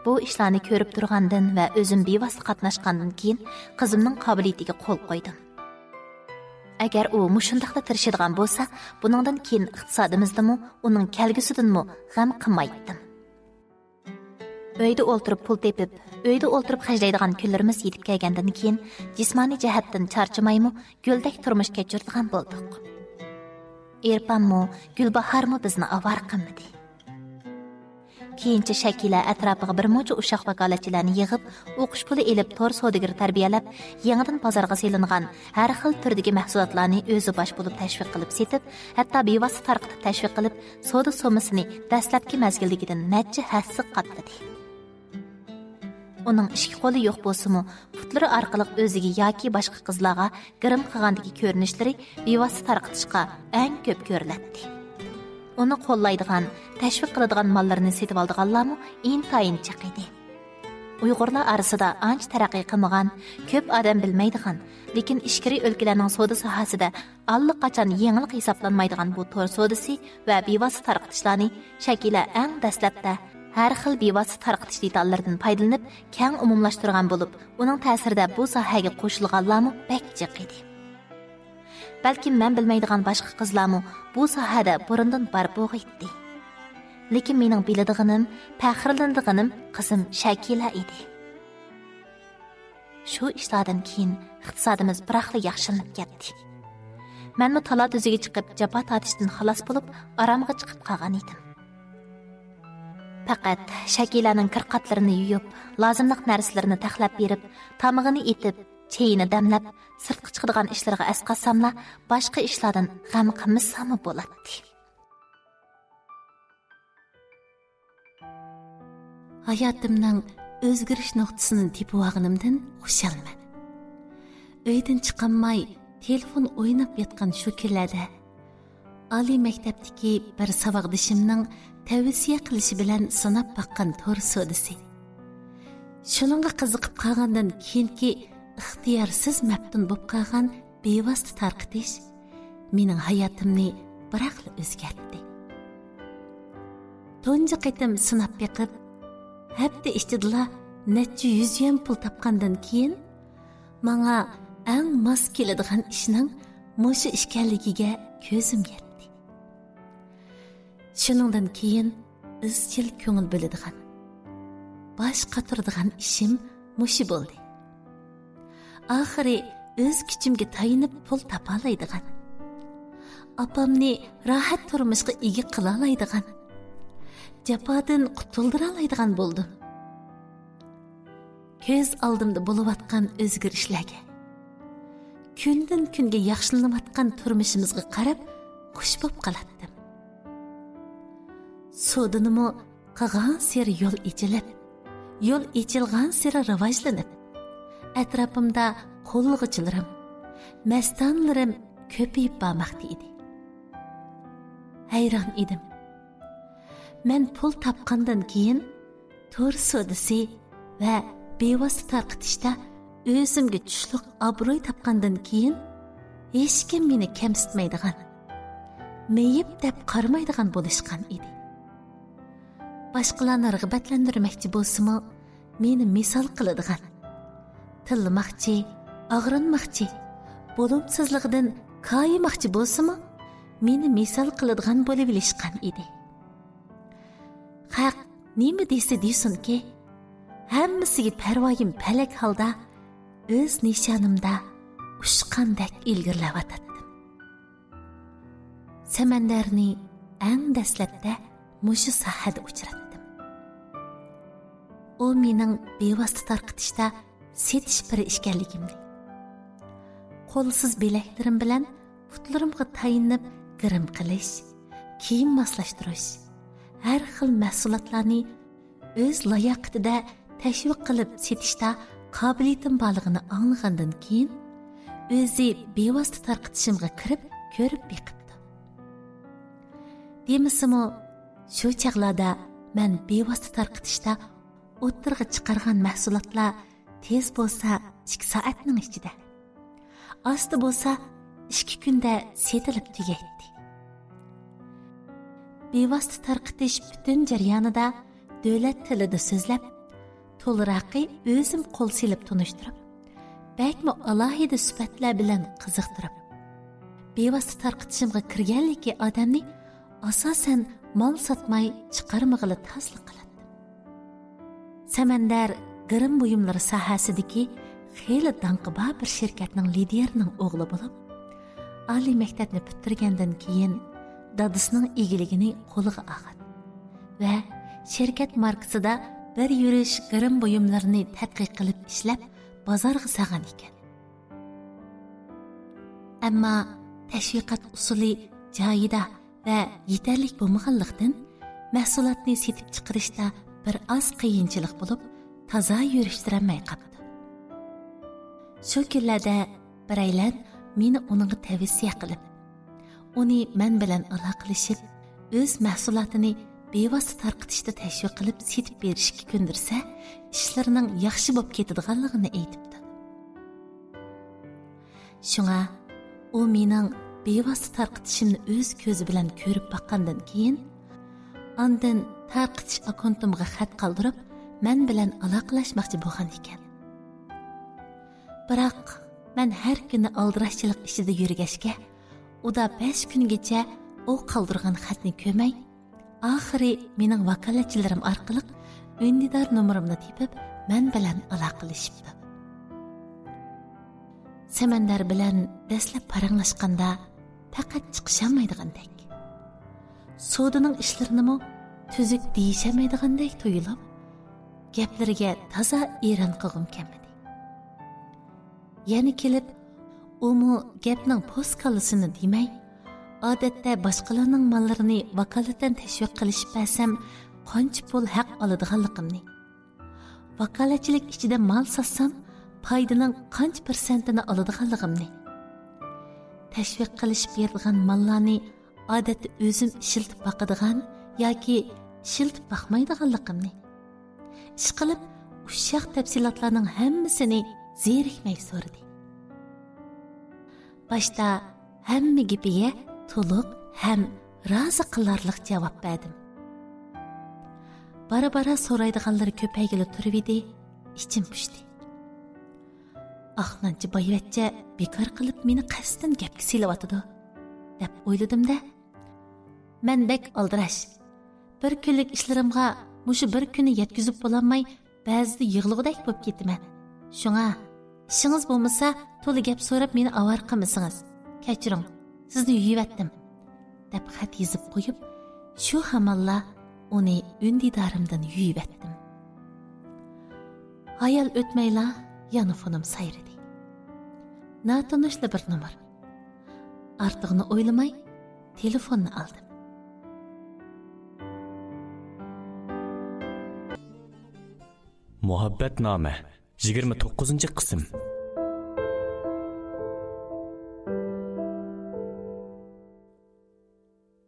بۇ ئىشلارنى كۆرۈپ تۇرغاندىن ۋە ئۆزۈم بىۋاسىتە قاتناشقاندىن كېيىن، قىزىمنىڭ قابىلىيىتىگە قول قويدۇم. ئەگەر ئۇ مۇشۇنداقلا تىرىشىدىغان بولسا، بۇنىڭدىن كېيىن ئىقتىسادىمىزدىمۇ، ئۇنىڭ كەلگۈسىدىنمۇ غەم قىلمايتتىم. ئۆيدە ئولتۇرۇپ پۇل تېپىپ، ئۆيدە ئولتۇرۇپ خەجلەيدىغان كۈنلىرىمىز يېتىپ كەلگەندىن كېيىن، جىسمانىي جەھەتتىن چارچىمايمۇ، گۈلدەك تۇرمۇش كەچۈرىدىغان بولدۇق. ئېرپانمۇ، گۈلباھارمۇ بىزنى ئاۋارە قىلمىدى. كېيىنچە شەكىلە ئەتراپىغا بىر مۇنچە ئۇششاق ۋاكالەتچىلەرنى يىغىپ، ئوقۇش پۇلى ئېلىپ، تور سودىگىرى تەربىيەلەپ، يېڭىدىن بازارغا سېلىنغان ھەر خىل تۈردىكى مەھسۇلاتلارنى ئۆزى باش بولۇپ تەشۋىق قىلىپ سېتىپ، ھەتتا بىۋاسىتە تارقىتىپ تەشۋىق قىلىپ، سودا سوممىسىنى دەسلەپكى مەزگىلدىكىدىن نەچچە ھەسسە قاتلىدى. ئۇنىڭ ئىككى قولى يوق بولسىمۇ، پۇتلىرى ئارقىلىق ئۆزىگە ياكى باشقا قىزلارغا گىرىم قىلغاندىكى كۆرۈنۈشلىرى بىۋاسىتە تارقىتىشقا ئەڭ كۆپ كۆرۈلەتتى. ئۇنى قوللايدىغان، تەشۋىق قىلىدىغان ماللىرىنى سېتىۋالىدىغانلارمۇ ئىنتايىن جىق ئىدى. ئۇيغۇرلار ئارىسىدا ئانچە تەرەققىي قىلمىغان، كۆپ ئادەم بىلمەيدىغان، لېكىن ئىچكىرى ئۆلكىلەرنىڭ سودا ساھەسىدە ئاللىقاچان يېڭىلىق ھېسابلانمايدىغان بۇ تور سودىسى ۋە بىۋاسىتە تارقىتىشلارنى شەكىلە ئەڭ دەسلەپتە ھەر خىل بىۋاسىتە تارقىتىش دېتاللىرىدىن پايدىلىنىپ كەڭ ئومۇملاشتۇرغان بولۇپ، ئۇنىڭ تەسىرىدە بۇ ساھەگە قوشۇلغانلارمۇ بەك جىق ئىدى. بەلكىم مەن بىلمەيدىغان باشقا قىزلارمۇ بۇ ساھەدە بۇرۇندىن بار بوغى ئىدى. لېكىن مېنىڭ بىلىدىغىنىم، پەخىرلىنىدىغىنىم قىزىم شەكىلە ئىدى. شۇ ئىشلاردىن كېيىن ئىقتىسادىمىز بىراقلا ياخشىلىنىپ كەتتى. مەنمۇ تالا تۈزىگە چىقىپ، جاپا تارتىشتىن خالاس بولۇپ، ئارامغا چىقىپ قالغان ئىدىم. پەقەت شەكىلەنىڭ كىرقاتلىرىنى يۇيۇپ، لازىملىق نەرسىلىرىنى تەخلەپ بېرىپ، تامىقىنى ئېتىپ، چېيىنى دەملەپ، سىرتقا چىقىدىغان ئىشلىرىغا ئەسقاتساملا، باشقا ئىشلاردىن غەم قىلمىساممۇ بولاتتى. ھاياتىمنىڭ ئۆزگىرىش نۇقتىسىنى تېپىۋالغىنىمدىن خۇشالمەن. ئۆيدىن چىقالماي، تېلېفون ئويناپ ياتقان شۇ كۈنلەردە، ئالىي مەكتەپتىكى بىر ساۋاقدىشىمنىڭ تەۋسىيە قىلىشى بىلەن سىناپ باققان تور سودىسى. شۇنىڭغا قىزىقىپ قالغاندىن كېيىنكى ئىختىيارسىز مەپتۇن بولۇپ قالغان بىۋاسىتە تارقىتىش مېنىڭ ھاياتىمنى بىراقلا ئۆزگەرتتى. تۇنجى قېتىم سىناپ بېقىپ، ھەپتە ئىچىدىلا نەچچە يۈز يۈەن پۇل تاپقاندىن كېيىن، ماڭا ئەڭ ماس كېلىدىغان ئىشنىڭ مۇشۇ ئىكەنلىكىگە كۆزۈم يەتتى. شۇنىڭدىن كېيىن ئىزچىل كۆڭۈل بۆلىدىغان، باش قاتۇرىدىغان ئىشىم مۇشۇ بولدى. ئاخىرى ئۆز كۈچۈمگە تايىنىپ پۇل تاپالايدىغان، ئاپامنى راھەت تۇرمۇشقا ئىگە قىلالايدىغان، جاپادىن قۇتۇلدۇرالايدىغان بولدۇم. كۆز ئالدىمدا بولۇۋاتقان ئۆزگىرىشلەرگە، كۈندىن-كۈنگە ياخشىلىنىۋاتقان تۇرمۇشىمىزغا قاراپ خۇش بولۇپ قالاتتىم. سودىنىمۇ قىلغانسېرى يول ئېچىلىپ، يول ئېچىلغانسېرى راۋاجلىنىپ، ئەتراپىمدا قوللىغۇچىلىرىم، مەستانىلىرىم كۆپىيىپ بارماقتا ئىدى. ھەيران ئىدىم. مەن پۇل تاپقاندىن كېيىن، تور سودىسى ۋە بىۋاسىتە تارقىتىشتا ئۆزۈمگە چۈشلۈق ئابرۇي تاپقاندىن كېيىن، ھېچكىم مېنى كەمسىتمەيدىغان، مېيىپ دەپ قارىمايدىغان بولۇشقان ئىدى. باشقىلارنى رىغبەتلەندۈرمەكچى بولسىمۇ، مېنى مىسال قىلىدىغان، تىللىماقچى، ئاغرىنماقچى، بولۇمسىزلىقىدىن كايىماقچى بولسىمۇ، مېنى مىسال قىلىدىغان بولۇۋېلىشقان ئىدى. خەق نېمە دېسە دېسۇنكى، ھەممىسىگە پەرۋايىم پەلەك ھالدا ئۆز نىشانىمدا ئۇچقاندەك ئىلگىرىلەۋاتاتتىم. سەمەندەرنى ئەڭ دەسلەپتە مۇشۇ ساھەدە ئۇچراتتىم. ئۇ مېنىڭ بىۋاسىتە تارقىتىشتا سېتىش پىرى ئىكەنلىكىمنى، قولسىز بىلەكلىرىم بىلەن پۇتلىرىمغا تايىنىپ گىرىم قىلىش، كىيىم ماسلاشتۇرۇش، ھەر خىل مەھسۇلاتلارنى ئۆز لاياقىتىدە تەشۋىق قىلىپ سېتىشتا قابىلىيىتىم بارلىقىنى ئاڭلىغاندىن كېيىن، ئۆزى بىۋاسىتە تارقىتىشىمغا كىرىپ كۆرۈپ بېقىپتۇ. دېمىسىمۇ، شۇ چاغلاردا مەن بىۋاسىتە تارقىتىشتا ئوتتۇرىغا چىقارغان مەھسۇلاتلار تېز بولسا ئىككى سائەتنىڭ ئىچىدە، ئاستا بولسا ئىككى كۈندە سېتىلىپ تۈگەيتتى. بىۋاسىتە تارقىتىش پۈتۈن جەريانىدا دۆلەت تىلىدا سۆزلەپ، تولىراقى ئۆزۈم قول سېلىپ تونۇشتۇرۇپ، بەكمۇ ئالاھىدە سۈپەتلەر بىلەن قىزىقتۇرۇپ، بىۋاسىتە تارقىتىشىمغا كىرگەنلىكى ئادەمنى ئاساسەن مال ساتماي چىقارمىغىلى تازىلىق قىلاتتىم. سەمەندەر گىرىم بۇيۇملىرى ساھەسىدىكى خېلى داڭقى بار بىر شىركەتنىڭ لىدىرىنىڭ ئوغلى بولۇپ، ئالىي مەكتەپنى پۈتتۈرگەندىن كېيىن دادىسىنىڭ ئىگىلىكىنى قولىغا ئالغان ۋە شىركەت ماركىسىدا بىر يۈرۈش گىرىم بۇيۇملىرىنى تەتقىق قىلىپ ئىشلەپ، بازارغا سالغان ئىكەن. ئەمما تەشۋىقات ئۇسۇلى جايىدا ۋە يېتەرلىك بولمىغانلىقتىن، مەھسۇلاتنى سېتىپ چىقىرىشتا بىر ئاز قىيىنچىلىق بولۇپ، تازا يۈرۈشتۈرەلمەي قاپتۇ. شۇ كۈنلەردە بىرەيلەن مېنى ئۇنىڭغا تەۋسىيە قىلىپ، ئۇنى مەن بىلەن ئالاقىلىشىپ، ئۆز مەھسۇلاتىنى بىۋاسىتە تارقىتىشتا تەشۋىق قىلىپ سېتىپ بېرىشكە كۆندۈرسە، ئىشلىرىنىڭ ياخشى بولۇپ كېتىدىغانلىقىنى ئېيتىپتۇ. شۇڭا ئۇ مېنىڭ بىۋاسىتە تارقىتىشىمنى ئۆز كۆزى بىلەن كۆرۈپ باققاندىن كېيىن، ئاندىن تارقىتىش ئاككونتۇمغا خەت قالدۇرۇپ، مەن بىلەن ئالاقىلەشمەكچى بولغان ئىكەن. بىراق، مەن ھەر كۈنى ئالدىراشچىلىق ئىچىدە يۈرگەچكە، ئۇدا بەش كۈنگىچە ئۇ قالدۇرغان خەتنى كۆرمەي، ئاخىرى مېنىڭ ۋاكالەتچىلىرىم ئارقىلىق ئۈندىدار نومۇرۇمنى تېپىپ، مەن بىلەن ئالاقىلىشىپتۇ. سەمەندەر بىلەن دەسلەپ پاراڭلاشقاندا پەقەت چىقىشالمايدىغاندەك، سودىنىڭ ئىشلىرىنىمۇ تۈزۈك دېيىشەلمەيدىغاندەك تۇيۇلۇپ، گەپلىرىگە تازا ئېرەن قىلغۇم كەلمىدى. يەنە كېلىپ، ئۇمۇ گەپنىڭ پوست كاللىسىنى دېمەي، ئادەتتە باشقىلارنىڭ ماللىرىنى ۋاكالىتەن تەشۋىق قىلىشىپ بەرسەم، قانچە پۇل ھەق ئالىدىغانلىقىمنى، ۋاكالەتچىلىك ئىچىدە مال ساتسام، پايدىنىڭ قانچە پىرسەنتىنى ئالىدىغانلىقىمنى، تەشۋىق قىلىشىپ بېرىدىغان ماللارنى ئادەتتە ئۆزۈم ئىشلىتىپ باقىدىغان ياكى ئىشلىتىپ باقمايدىغانلىقىمنى، ئىشقىلىپ، ئۇششاق تەپسىلاتلارنىڭ ھەممىسىنى زېرىكمەي سورىدى. باشتا ھەممە گېپىگە تولۇق ھەم رازى قىلارلىق جاۋاب بەردىم. بارا-بارا سورايدىغانلىرى كۆپەيگىلى تۇرۇۋىدى، ئىچىم پۇشتى. ئاقنانچە بايۋەچچە بىكار قىلىپ مېنى قەستەن گەپكە سېلىۋاتىدۇ، دەپ ئويلىدىم-دە، مەن بەك ئالدىراش. بىر كۈنلۈك ئىشلىرىمغا مۇشۇ بىر كۈننى يەتكۈزۈپ بولالماي، بەزىدە يىغلىغۇدەك بولۇپ كېتىمەن. شۇڭا، ئىشىڭىز بولمىسا، تولا گەپ سوراپ مېنى ئاۋارە قىلمىسىڭىز. كەچۈرۈڭ، سىزنى يۇيۇۋەتتىم، دەپ خەت يېزىپ قويۇپ، شۇ ھامانلا ئۇنى ئۈندىدارىمدىن يۇيۇۋەتتىم. ھايال ئۆتمەيلا يانفونۇم سايرىدى. ناتونۇشلا بىر نومۇر. ئارتۇقىنى ئويلىماي، تېلېفوننى ئالدىم. مۇھەببەتنامە، يىگىرمە توققۇزىنچى قىسىم.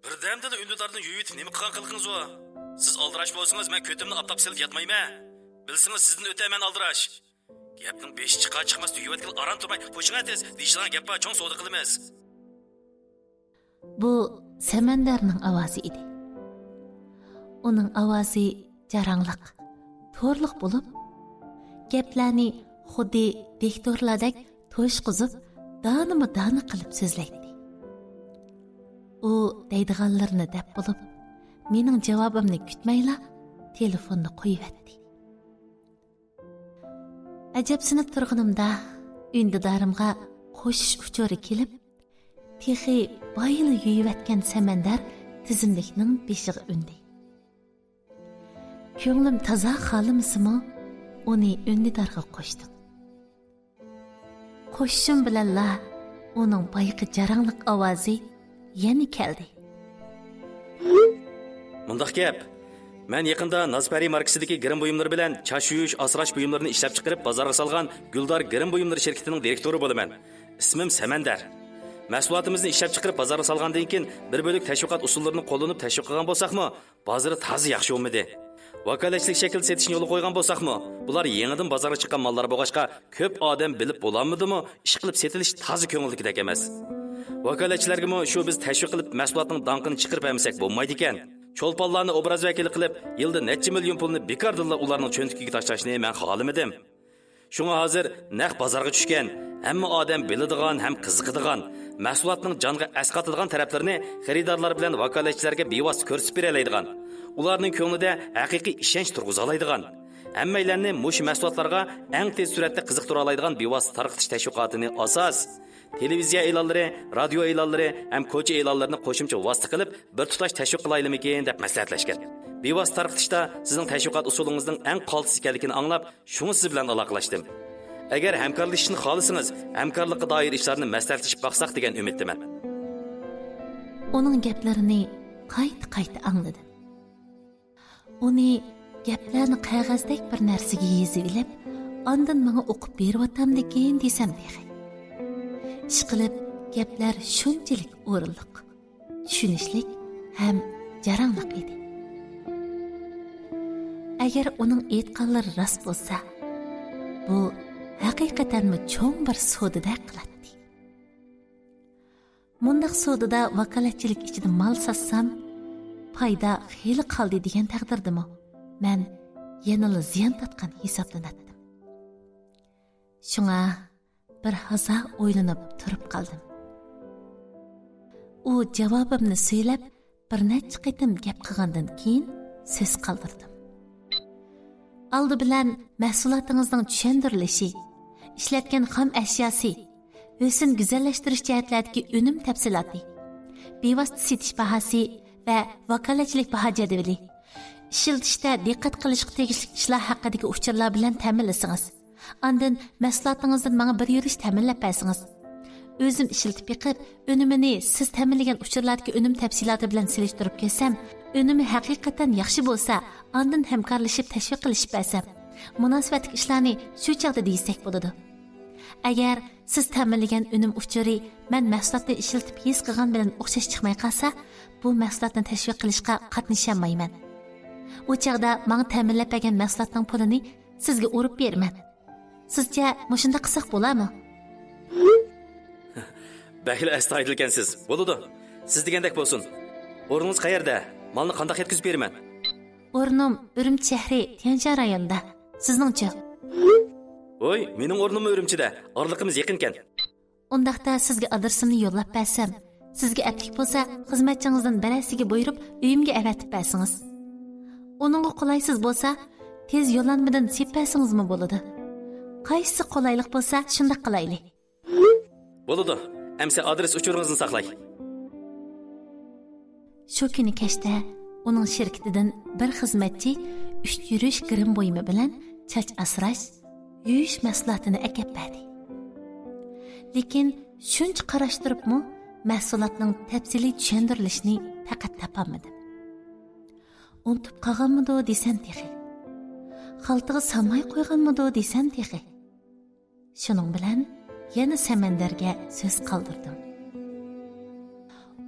بىردەمدىلا ئۈندىدارنى يۇيۇۋېتىپ نېمە قىلغان قىلىقىڭىز ئۇ؟ سىز ئالدىراش بولسىڭىز، مەن كۆتۈمنى ئاپتاپقا سېلىپ ياتمايمەن. بىلسىڭىز، سىزدىن ئۆتە مەن ئالدىراش. گەپنىڭ بېشى چىقار چىقماس يۇيۇۋەتكىلى ئاران تۇرماي، قوشۇڭە تېز، دېيىشىدىغان گەپ بار، چوڭ سودا قىلىمىز. بۇ سەمەندەرنىڭ ئاۋازى ئىدى. ئۇنىڭ ئاۋازى جاراڭلىق، تورلۇق بولۇپ، گەپلەرنى خۇددى دىكتورلاردەك توشقۇزۇپ، دانىمۇ دانە قىلىپ سۆزلەيتتى. ئۇ دەيدىغانلىرىنى دەپ بولۇپ، مېنىڭ جاۋابىمنى كۈتمەيلا تېلېفوننى قويۇۋەتتى. ئەجەبسىنىپ تۇرغىنىمدا، ئۈندىدارىمغا قوشۇش ئۇچۇرى كېلىپ، تېخى بايىلا يۇيۇۋەتكەن سەمەندەر تىزىملىكنىڭ بېشىغا ئۈندى. كۆڭلۈم تازا خالىمىسىمۇ، ئۇنى ئۈندىدارغا قوشتۇم. قوشۇشۇم بىلەنلا ئۇنىڭ بايىقى جاراڭلىق ئاۋازى يەنە كەلدى. مۇنداق گەپ، مەن يېقىندا نازپەرى ماركىسىدىكى گىرىم بۇيۇملىرى بىلەن چاچ يۇيۇش، ئاسراش بۇيۇملىرىنى ئىشلەپچىقىرىپ بازارغا سالغان گۈلدار گىرىم بۇيۇملىرى شىركىتىنىڭ دىرېكتورى بولىمەن. ئىسمىم سەمەندەر. مەھسۇلاتىمىزنى ئىشلەپچىقىرىپ بازارغا سالغاندىن كېيىن، بىر بۆلەك تەشۋىقات ئۇسۇللىرىنى قوللىنىپ تەشۋىق قىلغان بولساقمۇ، بازىرى تازا ياخشى بولمىدى. ۋاكالەتچىلىك شەكلىدە سېتىشنى يولغا قويغان بولساقمۇ، بۇلار يېڭىدىن بازارغا چىققان ماللار بولغاچقا، كۆپ ئادەم بىلىپ بولالمىدىمۇ، ئىشقىلىپ سېتىلىش تازا كۆڭۈلدىكىدەك ئەمەس. ۋاكالەتچىلەرگىمۇ شۇ بىز تەشۋىق قىلىپ مەھسۇلاتنىڭ داڭقىنى چىقىرىپ بەرمىسەك بولمايدىكەن. چولپانلارنى ئوبراز ۋەكىلى قىلىپ، يىلدا نەچچە مىليون پۇلنى بىكاردىنلا ئۇلارنىڭ چۆنتىكىگە تاشلاشنى مەن خالىمىدىم. شۇڭا ھازىر نەق بازارغا چۈشكەن، ھەممە ئادەم بىلىدىغان ھەم قىزىقىدىغان، مەھسۇلاتنىڭ جانغا ئەسقاتىدىغان تەرەپلىرىنى خېرىدارلار بىلەن ۋاكالەتچىلەرگە بىۋاسىتە كۆرسىتىپ بېرەلەيدىغان، ئۇلارنىڭ كۆڭلىدە ھەقىقىي ئىشەنچ تۇرغۇزالايدىغان، ھەممەيلەننى مۇشۇ مەھسۇلاتلارغا ئەڭ تېز سۈرئەتتە قىزىقتۇرالايدىغان بىۋاسىتە تارقىتىش تەشۋىقاتىنى ئاساس، تېلېۋىزىيە ئېلانلىرى، رادىيو ئېلانلىرى ھەم كوچا ئېلانلىرىنى قوشۇمچە ۋاسىتە قىلىپ، بىر تۇتاش تەشۋىق قىلايلىمىكىن دەپ مەسلىھەتلەشكەن. بىۋاسىتە تارقىتىشتا سىزنىڭ تەشۋىقات ئۇسۇلىڭىزنىڭ ئەڭ قالتىس ئىكەنلىكىنى ئاڭلاپ، شۇڭا سىز بىلەن ئالاقىلەشتىم. ئەگەر ھەمكارلىشىشنى خالىسىڭىز، ھەمكارلىققا دائىر ئىشلارنى مەسلىھەتلىشىپ باقساق دېگەن ئۈمىدتىمەن. ئۇنىڭ گەپلىرىنى قايتا-قايتا ئاڭلىدىم. ئۇنى گەپلەرنى قەغەزدەك بىر نەرسىگە يېزىۋېلىپ، ئاندىن ماڭا ئوقۇپ بېرىۋاتامدىكىن دېسەم تېخى. ئىشقىلىپ، گەپلەر شۇنچىلىك ئورۇنلۇق، چۈشىنىشلىك ھەم جاراڭلىق ئىدى. ئەگەر ئۇنىڭ ئېيتقانلىرى راست بولسا، بۇ ھەقىقەتەنمۇ چوڭ بىر سودىدەك قىلاتتى. مۇنداق سودىدا ۋاكالەتچىلىك ئىچىدە مال ساتسام، پايدا خېلى قالدى دېگەن تەقدىردىمۇ، مەن يەنىلا زىيان تارتقان ھېسابلىناتتىم. شۇڭا بىر ھازا ئويلىنىپ تۇرۇپ قالدىم. ئۇ جاۋابىمنى سۆيلەپ، بىر نەچچە قېتىم گەپ قىلغاندىن كېيىن سۆز قالدۇردۇم. ئالدى بىلەن مەھسۇلاتىڭىزنىڭ چۈشەندۈرۈلۈشى، ئىشلەتكەن خام ئەشياسى، ھۆسن گۈزەللەشتۈرۈش جەھەتلەردىكى ئۈنۈم تەپسىلاتى، بىۋاسىتە سېتىش باھاسى ۋە ۋاكالەتچىلىك باھا جەدۋىلى، ئىشلىتىشتە دىققەت قىلىشقا تېگىشلىك ئىشلار ھەققىدىكى ئۇچۇرلار بىلەن تەمىنلىسىڭىز. ئاندىن مەھسۇلاتىڭىزدىن ماڭا بىر يۈرۈش تەمىنلەپ بەرسىڭىز. ئۆزۈم ئىشلىتىپ بېقىپ، ئۈنۈمىنى سىز تەمىنلىگەن ئۇچۇرلاردىكى ئۈنۈم تەپسىلاتى بىلەن سېلىشتۇرۇپ كۆرسەم، ئۈنۈمى ھەقىقەتەن ياخشى بولسا، ئاندىن ھەمكارلىشىپ تەشۋىق قىلىشىپ بەرسەم. مۇناسىۋەتلىك ئىشلارنى شۇ چاغدا دېيىشسەك بولىدۇ. ئەگەر سىز تەمىنلىگەن ئۈنۈم ئۇچۇرى مەن مەھسۇلاتنى ئىشلىتىپ ھېس قىلغان بىلەن ئوخشاش چىقماي قالسا، بۇ مەھسۇلاتنى تەشۋىق قىلىشقا قاتنىشالمايمەن. ئۇ چاغدا ماڭا تەمىنلەپ بەرگەن مەھسۇلاتنىڭ پۇلىنى سىزگە ئۇرۇپ بېرىمەن. سىزچە مۇشۇنداق قىلساق بولارمۇ؟ بەكلا ئەستايىدىلكەنسىز. بولىدۇ. سىز دېگەندەك بولسۇن. ئورنىڭىز قەيەردە؟ مالنى قانداق يەتكۈزۈپ بېرىمەن؟ ئورنۇم ئۈرۈمچى شەھىرى، تيەنشان رايونىدا. سىزنىڭچۇ؟ ۋوي، مېنىڭ ئورنۇممۇ ئۈرۈمچىدە. ئارىلىقىمىز يېقىنكەن. ئۇنداقتا سىزگە ئادرېسىمنى يوللاپ بەرسەم، سىزگە ئەپلىك بولسا، خىزمەتچىڭىزدىن بىرەرسىگە بۇيرۇپ، ئۆيۈمگە ئەۋەتىپ بەرسىڭىز. ئۇنىڭغا قولايسىز بولسا، تېز يوللانمىدىن سېلىپ بەرسىڭىزمۇ بولىدۇ. قايسىسى قولايلىق بولسا، شۇنداق قىلايلى. بولىدۇ. ئەمسە ئادرېس ئۇچۇرىڭىزنى ساقلاي. شۇ كۈنى كەچتە ئۇنىڭ شىركىتىدىن بىر خىزمەتچى ئۈچ يۈرۈش گىرىم بۇيۇمى بىلەن چاچ ئاسراش، يۇيۇش مەھسۇلاتىنى ئەكەپ بەردى. لېكىن شۇنچە قاراشتۇرۇپمۇ مەھسۇلاتنىڭ تەپسىلىي چۈشەندۈرۈلۈشىنى پەقەت تاپالمىدىم. ئۇنتۇپ قالغانمىدۇ دېسەم تېخى. خالتىغا سالماي قويغانمىدۇ دېسەم تېخى. شۇنىڭ بىلەن يەنە سەمەندەرگە سۆز قالدۇردۇم.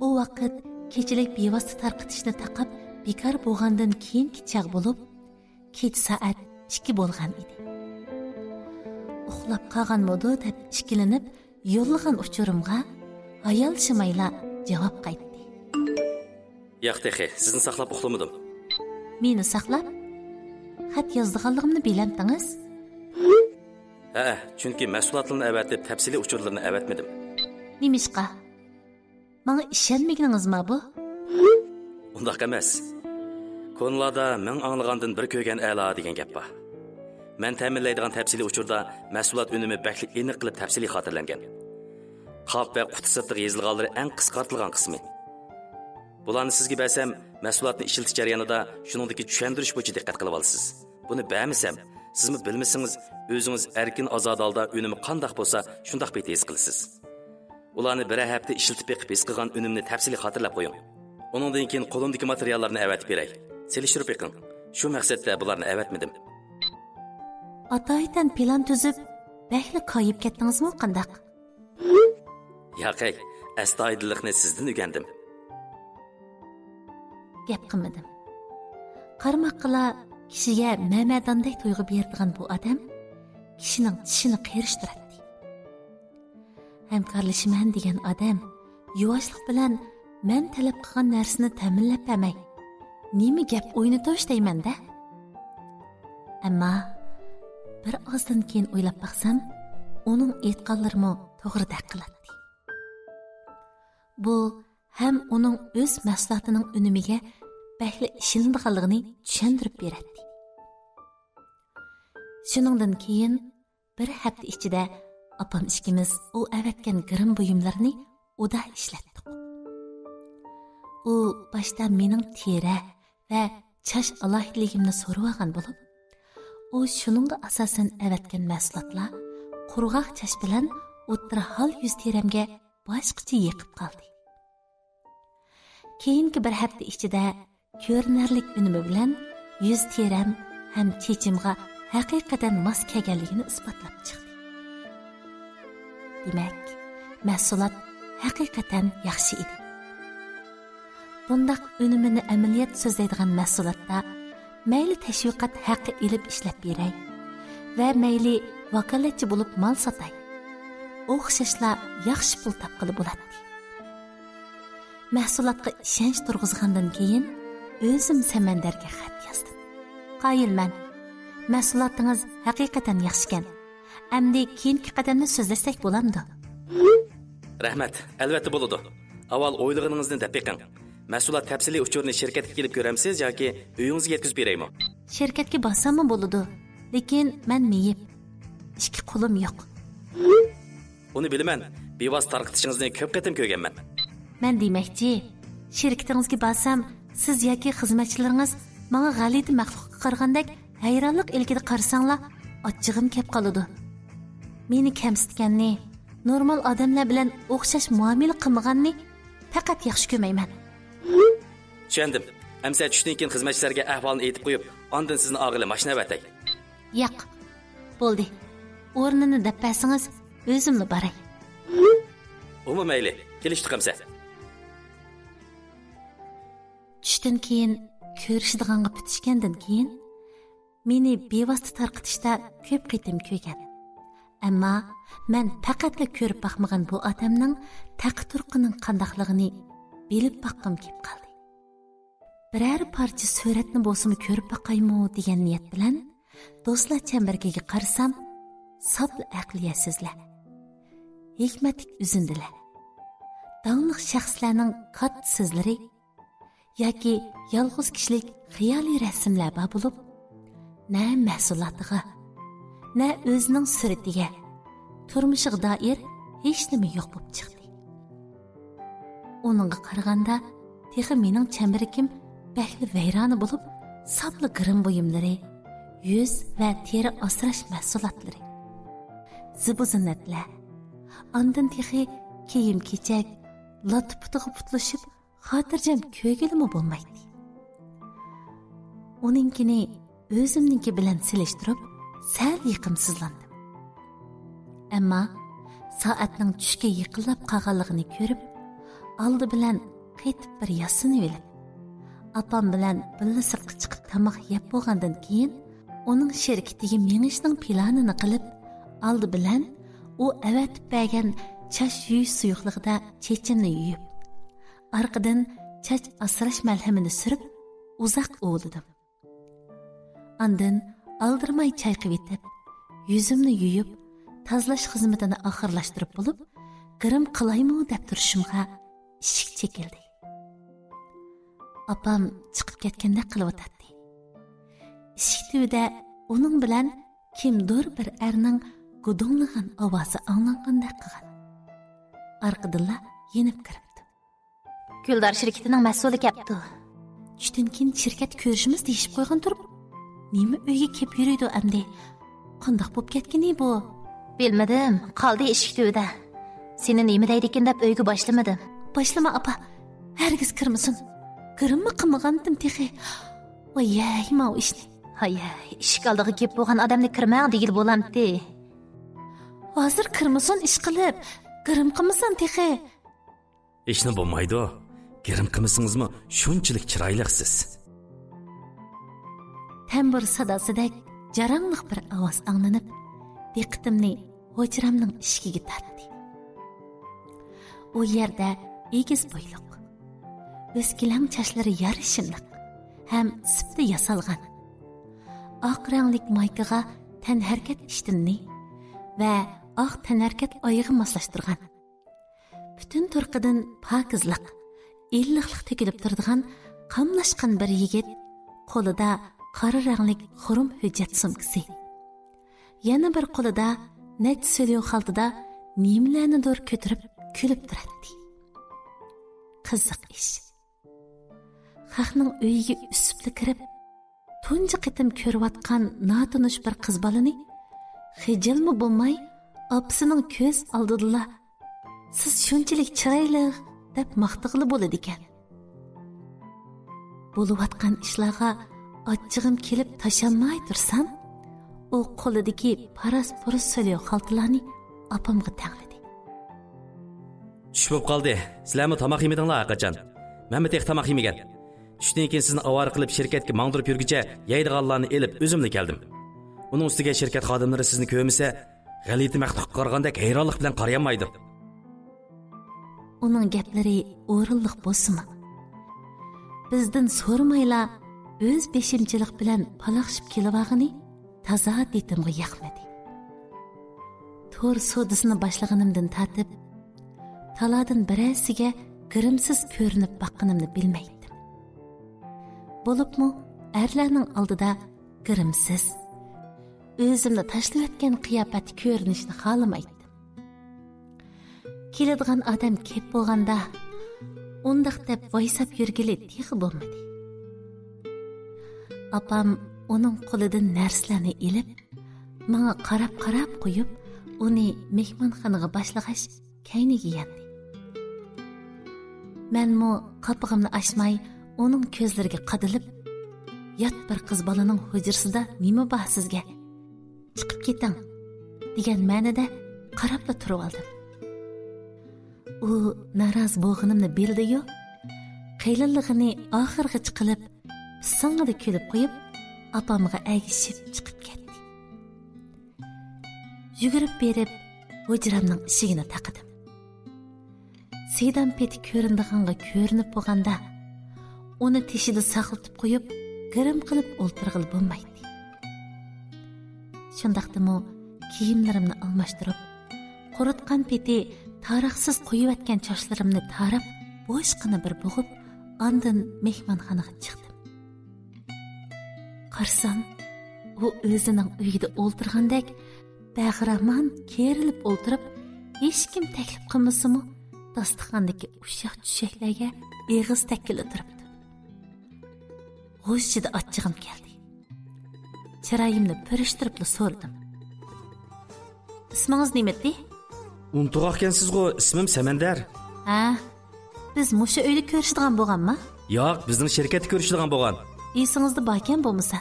ئۇ ۋاقىت كېچىلىك بىۋاسىتە تارقىتىشنى تاقاپ بىكار بولغاندىن كېيىنكى چاغ بولۇپ، كېچە سائەت ئىككى بولغان ئىدى. ئۇخلاپ قالغانمىدۇ دەپ ئىككىلىنىپ، يوللىغان ئۇچۇرۇمغا ھايالشىمايلا جاۋاب قايتتى. ياق تېخى، سىزنى ساقلاپ ئۇخلىمىدىم. مېنى ساقلاپ؟ خەت يازىدىغانلىقىمنى بىلەمتىڭىز؟ ھەئە، چۈنكى مەھسۇلاتلىرىنى ئەۋەتىپ، تەپسىلىي ئۇچۇرلىرىنى ئەۋەتمىدىم. نېمىشقا؟ ماڭا ئىشەنمىگىنىڭىزما بۇ؟ ئۇنداق ئەمەس. كونىلاردا «مىڭ ئاڭلىغاندىن بىر كۆرگەن ئەلا» دېگەن گەپ بار. مەن تەمىنلەيدىغان تەپسىلىي ئۇچۇردا مەھسۇلات ئۈنۈمى بەكلا ئېنىق قىلىپ تەپسىلىي خاتىرىلەنگەن. قاپ ۋە قۇتى سىرتىغا يېزىلغانلىرى ئەڭ قىسقارتىلغان قىسمى. بۇلارنى سىزگە بەرسەم، مەھسۇلاتنى ئىشلىتىش جەريانىدا شۇنىڭدىكى چۈشەندۈرۈش بويىچە دىققەت قىلىۋالىسىز. بۇنى بەرمىسەم، سىزمۇ بىلمىسىڭىز، ئۆزىڭىز ئەركىن ئازادە ھالدا ئۈنۈمى قانداق بولسا، شۇنداق پېتى ھېس قىلىسىز. ئۇلارنى بىرەر ھەپتە ئىشلىتىپ بېقىپ ھېس قىلغان ئۈنۈمنى تەپسىلىي خاتىرىلەپ قويۇڭ. ئۇنىڭدىن كېيىن قولۇمدىكى ماتېرىياللارنى ئەۋەتىپ بېرەي. سېلىشتۇرۇپ بېقىڭ. شۇ مەقسەتتە بۇلارنى ئەۋەتمىدىم. ئاتايىتەن پىلان تۈزۈپ، بەكلا كايىپ كەتتىڭىزمۇ قانداق؟ ياقەي، ئەستايىدىللىقنى سىزدىن ئۆگەندىم. گەپ قىلمىدىم. قارىماققىلا كىشىگە مەمەداندەك تۇيغۇ بېرىدىغان بۇ ئادەم كىشىنىڭ چىشىنى قېرىشتۇراتتى. ھەمكارلىشىمەن دېگەن ئادەم يۇۋاشلىق بىلەن مەن تەلەپ قىلغان نەرسىنى تەمىنلەپ بەرمەي، نېمە گەپ ئوينىتىش دەيمەن-دە. ئەمما بىر ئازدىن كېيىن ئويلاپ باقسام، ئۇنىڭ ئېيتقانلىرىمۇ توغرىدەك قىلاتتى. بۇ ھەم ئۇنىڭ ئۆز مەھسۇلاتىنىڭ ئۈنۈمىگە بەكلا ئىشىنىدىغانلىقىنى چۈشەندۈرۈپ بېرەتتى. شۇنىڭدىن كېيىن بىر ھەپتە ئىچىدە ئاپام ئىككىمىز ئۇ ئەۋەتكەن گىرىم بۇيۇملىرىنى ئۇدا ئىشلەتتۇق. ئۇ باشتا مېنىڭ تېرە ۋە چاچ ئالاھىدىلىكىمنى سورىۋالغان بولۇپ، ئۇ شۇنىڭغا ئاساسەن ئەۋەتكەن مەھسۇلاتلار قۇرغاق چاچ بىلەن ئوتتۇرا ھال يۈز تېرەمگە باشقىچە يېقىپ قالدى. كېيىنكى بىر ھەپتە ئىچىدە كۆرۈنەرلىك ئۈنۈمى بىلەن يۈز تېرەم ھەم چېچىمغا ھەقىقەتەن ماس كەلگەنلىكىنى ئىسپاتلاپ چىقتى. دېمەك، مەھسۇلات ھەقىقەتەن ياخشى ئىدى. بۇنداق ئۈنۈمىنى ئەمەلىيەت سۆزلەيدىغان مەھسۇلاتتا مەيلى تەشۋىقات ھەققى ئېلىپ ئىشلەپ بېرەي ۋە مەيلى ۋاكالەتچى بولۇپ مال ساتاي، ئوخشاشلا ياخشى پۇل تاپقىلى بولاتتى. مەھسۇلاتقا ئىشەنچ تۇرغۇزغاندىن كېيىن، ئۆزۈم سەمەندەرگە خەت يازدىم. قايىلمەن، مەھسۇلاتىڭىز ھەقىقەتەن ياخشىكەن. ئەمدى كېيىنكى قەدەمنى سۆزلەشسەك بولامدۇ؟ رەھمەت، ئەلۋەتتە بولىدۇ. ئاۋۋال ئويلىغىنىڭىزنى دەپ بېقىڭ. مەھسۇلات تەپسىلىي ئۇچۇرىنى شىركەتكە كېلىپ كۆرەمسىز ياكى ئۆيىڭىزگە يەتكۈزۈپ بېرەيمۇ؟ شىركەتكە بارساممۇ بولىدۇ، لېكىن مەن مېيىپ، ئىككى قولۇم يوق. ئۇنى بىلىمەن، بىۋاسىتە تارقىتىشىڭىزنى كۆپ قېتىم كۆرگەنمەن. مەن دېمەكچى، شىركىتىڭىزگە بارسام، سىز ياكى خىزمەتچىلىرىڭىز ماڭا غەلىتە مەخلۇققا قارىغاندەك ھەيرانلىق ئىلكىدە قارىساڭلار، ئاچچىقىم كەپ قالىدۇ. مېنى كەمسىتكەننى، نورمال ئادەملەر بىلەن ئوخشاش مۇئامىلە قىلمىغاننى پەقەت ياخشى كۆرمەيمەن. چۈشەندىم. ئەمسە چۈشتىن كېيىن خىزمەتچىلەرگە ئەھۋالنى ئېيتىپ قويۇپ، ئاندىن سىزنى ئالغىلى ماشىنا ئەۋەتەي. ياق، بولدى. ئورنىنى دەپ بەرسىڭىز، ئۆزۈملا باراي. ئۇمۇ مەيلى، كېلىشتۇق ئەمسە. چۈشتىن كېيىن كۆرۈشىدىغانغا پۈتۈشكەندىن كېيىن، مېنى بىۋاسىتە تارقىتىشتا كۆپ قېتىم كۆرگەن. ئەمما مەن پەقەتلا كۆرۈپ باقمىغان بۇ ئادەمنىڭ تەقى تۇرقىنىڭ قانداقلىقىنى بىلىپ باققۇم كېلىپ قالدى. بىرەر پارچە سۈرەتنى بولسىمۇ كۆرۈپ باقايمۇ دېگەن نىيەت بىلەن دوستلار چەمبىرىكىگە قارىسام، ساپلا ئەقلىيەتسىزلەر، ھېكمەتلىك ئۈزۈندىلەر، داڭلىق شەخسلەرنىڭ كاتتا سۆزلىرى ياكى يالغۇز كىشىلىك خىيالىي رەسىملەر بار بولۇپ، نە مەھسۇلاتىغا، نە ئۆزىنىڭ سۈرىتىگە، تۇرمۇشىغا دائىر ھېچنېمە يوق بولۇپ چىقتى. ئۇنىڭغا قارىغاندا، تېخى مېنىڭ چەمبىرىكىم بەكلا ۋەيرانە بولۇپ، ساپلا گىرىم بۇيۇملىرى، يۈز ۋە تېرە ئاسراش مەھسۇلاتلىرى، زىبۇ زىننەتلەر، ئاندىن تېخى كىيىم-كېچەك، لاتا-پۇتىغا پۇتلىشىپ، خاتىرجەم كۆرگىلىمۇ بولمايتتى. ئۇنىڭكىنى ئۆزۈمنىڭكى بىلەن سېلىشتۇرۇپ، سەل يېقىمسىزلاندىم. ئەمما سائەتنىڭ چۈشكە يېقىنلاپ قالغانلىقىنى كۆرۈپ، ئالدى بىلەن قېتىپ بىر ياسىنىۋېلىپ، ئاپام بىلەن بىللە سىرتقا چىقىپ تاماق يەپ بولغاندىن كېيىن، ئۇنىڭ شىركىتىگە مېڭىشنىڭ پىلانىنى قىلىپ، ئالدى بىلەن ئۇ ئەۋەتىپ بەرگەن چاچ يۇيۇش سۇيۇقلۇقىدا چېچىمنى يۇيۇپ، ئارقىدىن چاچ ئاسراش مەلھىمىنى سۈرۈپ، ئۇزاق ئۇۋىلىدىم. ئاندىن ئالدىرىماي چايقىۋېتىپ، يۈزۈمنى يۇيۇپ، تازىلاش خىزمىتىنى ئاخىرلاشتۇرۇپ بولۇپ، گىرىم قىلايمۇ دەپ تۇرۇشۇمغا ئىشىك چېكىلدى. ئاپام چىقىپ كەتكەندەك قىلىۋاتاتتى. ئىشىك تۈۋىدە ئۇنىڭ بىلەن كىمدۇر بىر ئەرنىڭ گۇدۇڭلىغان ئاۋازى ئاڭلانغاندەك قىلغان. ئارقىدىنلا يېنىپ كىرىپتۇ. گۈلدار شىركىتىنىڭ مەسئۇلى كەپتۇ. چۈشتىن كېيىن شىركەتتە كۆرۈشىمىز دېيىشىپ قويغان تۇرۇپ، نېمە ئۆيگە كېلىپ يۈرىدۇ ئەمدى؟ قانداق بوپ كەتكىنى بۇ؟ بىلمىدىم، قالدى ئىشىك تۈۋىدە. سېنى نېمە دەيدىكىن دەپ ئۆيگە باشلىمىدىم. باشلىما ئاپا، ھەرگىز كىرمىسۇن. گىرىممۇ قىلمىغانتىم تېخى. ۋايەي ماۋۇ ئىشنى. ھايەي، ئىشىك ئالدىغا گەپ بولغان ئادەمنى كىرمەڭ دېگىلى بولامتى؟ ھازىر كىرمىسۇن ئىشقىلىپ، گىرىم قىلمىسام تېخى. ھېچنېمە بولمايدۇ. گىرىم قىلمىسىڭىزمۇ شۇنچىلىك چىرايلىقسىز. تەمبۇر ساداسىدەك جاراڭلىق بىر ئاۋاز ئاڭلىنىپ، دىققىتىمنى ھۇجرامنىڭ ئىشىكىگە تارتتى. ئۇ يەردە ئېگىز بويلۇق، ئۆسكىلەڭ چاچلىرى يارىشىملىق ھەم سىپتا ياسالغان، ئاق رەڭلىك مايكىغا تەنھەرىكەت ئىشتىنىنى ۋە ئاق تەنھەرىكەت ئايىغى ماسلاشتۇرغان، پۈتۈن تۇرقىدىن پاكىزلىق، ئىللىقلىق تۆكۈلۈپ تۇرىدىغان قاملاشقان بىر يىگىت قولىدا قارا رەڭلىك خۇرۇم ھۆججەت سومكىسى، يەنە بىر قولىدا نەچچە سۆليۇ خالتىدا نېمىلەرنىدۇر كۆتۈرۈپ كۈلۈپ تۇراتتى. قىزىق ئىش. خەقنىڭ ئۆيىگە ئۈسۈپلا كىرىپ، تۇنجى قېتىم كۆرۈۋاتقان ناتونۇش بىر قىز بالىنى خىجىلمۇ بولماي، ئاپىسىنىڭ كۆز ئالدىدىلا، «سىز شۇنچىلىك چىرايلىق» دەپ ماختىغىلى بولىدىكەن. بولۇۋاتقان ئىشلارغا ئاچچىقىم كېلىپ تاشانماي تۇرسام، ئۇ قولىدىكى پاراس-پۇرۇس سولياۋ خالتىلارنى ئاپامغا تەڭلىدى. چۈش بولۇپ قالدى. سىلەرمۇ تاماق يېمىدىڭلار ھەرقاچان. مەنمۇ تېخى تاماق يېمىگەن. چۈشتىن كېيىن سىزنى ئاۋارە قىلىپ شىركەتكە ماڭدۇرۇپ يۈرگۈچە يەيدىغانلارنى ئېلىپ ئۆزۈملا كەلدىم. ئۇنىڭ ئۈستىگە شىركەت خادىملىرى سىزنى كۆرمىسە، غەلىتە مەخلۇققا قارىغاندەك ھەيرانلىق بىلەن قارىيالمايدۇ. ئۇنىڭ گەپلىرى ئورۇنلۇق بولسىمۇ، بىزدىن سورىمايلا ئۆز بېشىمچىلىق بىلەن پالاقشىپ كېلىۋالغىنى تازا دىتىمغا ياقمىدى. تور سودىسىنى باشلىغىنىمدىن تارتىپ، تالادىن بىرەرسىگە گىرىمسىز كۆرۈنۈپ باققىنىمنى بىلمەيتتىم. بولۇپمۇ ئەرلەرنىڭ ئالدىدا گىرىمسىز، ئۆزۈمنى تاشلىۋەتكەن قىياپەتتە كۆرۈنۈشنى خالىمايتتىم. كېلىدىغان ئادەم كەپ بولغاندا، ئۇنداق دەپ ۋايساپ يۈرگىلى تېخى بولمىدى. ئاپام ئۇنىڭ قولىدىن نەرسىلەرنى ئېلىپ، ماڭا قاراپ-قاراپ قويۇپ، ئۇنى مېھمانخانىغا باشلىغاچ، كەينىگە ياندى. مەنمۇ قاپىقىمنى ئاچماي، ئۇنىڭ كۆزلىرىگە قادىلىپ، «يات بىر قىز بالىنىڭ ھۇجرىسىدا نېمە بار سىزگە؟ چىقىپ كېتىڭ» دېگەن مەنىدە قاراپلا تۇرۇۋالدىم. ئۇ نارازى بولغىنىمنى بىلدىيۇ، قېلىنلىقىنى ئاخىرغىچە قىلىپ، پىسسىڭىدە كۈلۈپ قويۇپ، ئاپامغا ئەگىشىپ چىقىپ كەتتى. يۈگۈرۈپ بېرىپ، ھۇجرامنىڭ ئىشىكىنى تاقىدىم. سىدام پېتى كۆرۈنىدىغانغا كۆرۈنۈپ بولغاندا، ئۇنى تېشىدا ساقلىتىپ قويۇپ، گىرىم قىلىپ ئولتۇرغىلى بولمايتتى. شۇنداقتىمۇ كىيىملىرىمنى ئالماشتۇرۇپ، قۇرۇتقان پېتى تاراقسىز قويۇۋەتكەن چاچلىرىمنى تاراپ، بوشقىنا بىر بوغۇپ، ئاندىن مېھمانخانىغا چىقتىم. قارىسام، ئۇ ئۆزىنىڭ ئۆيىدە ئولتۇرغاندەك بەغرامان كېرىلىپ ئولتۇرۇپ، ھېچكىم تەكلىپ قىلمىسىمۇ، داستىخاندىكى ئۇششاق چۈشەكلەرگە ئېغىز تەگكىلى تۇرۇپتۇ. غۇژژىدە ئاچچىقىم كەلدى. چىرايىمنى پۈرۈشتۈرۈپلا سورىدىم: «ئىسمىڭىز نېمىتى؟» «ئۇنتۇغاقكەنسىزغۇ، ئىسمىم سەمەندەر.» «ھە، بىز مۇشۇ ئۆيدە كۆرۈشىدىغان بولغانما؟» «ياق، بىزنىڭ شىركەتتە كۆرۈشىدىغان بولغان.» «ئېسىڭىزدە باركەن بولمىسا،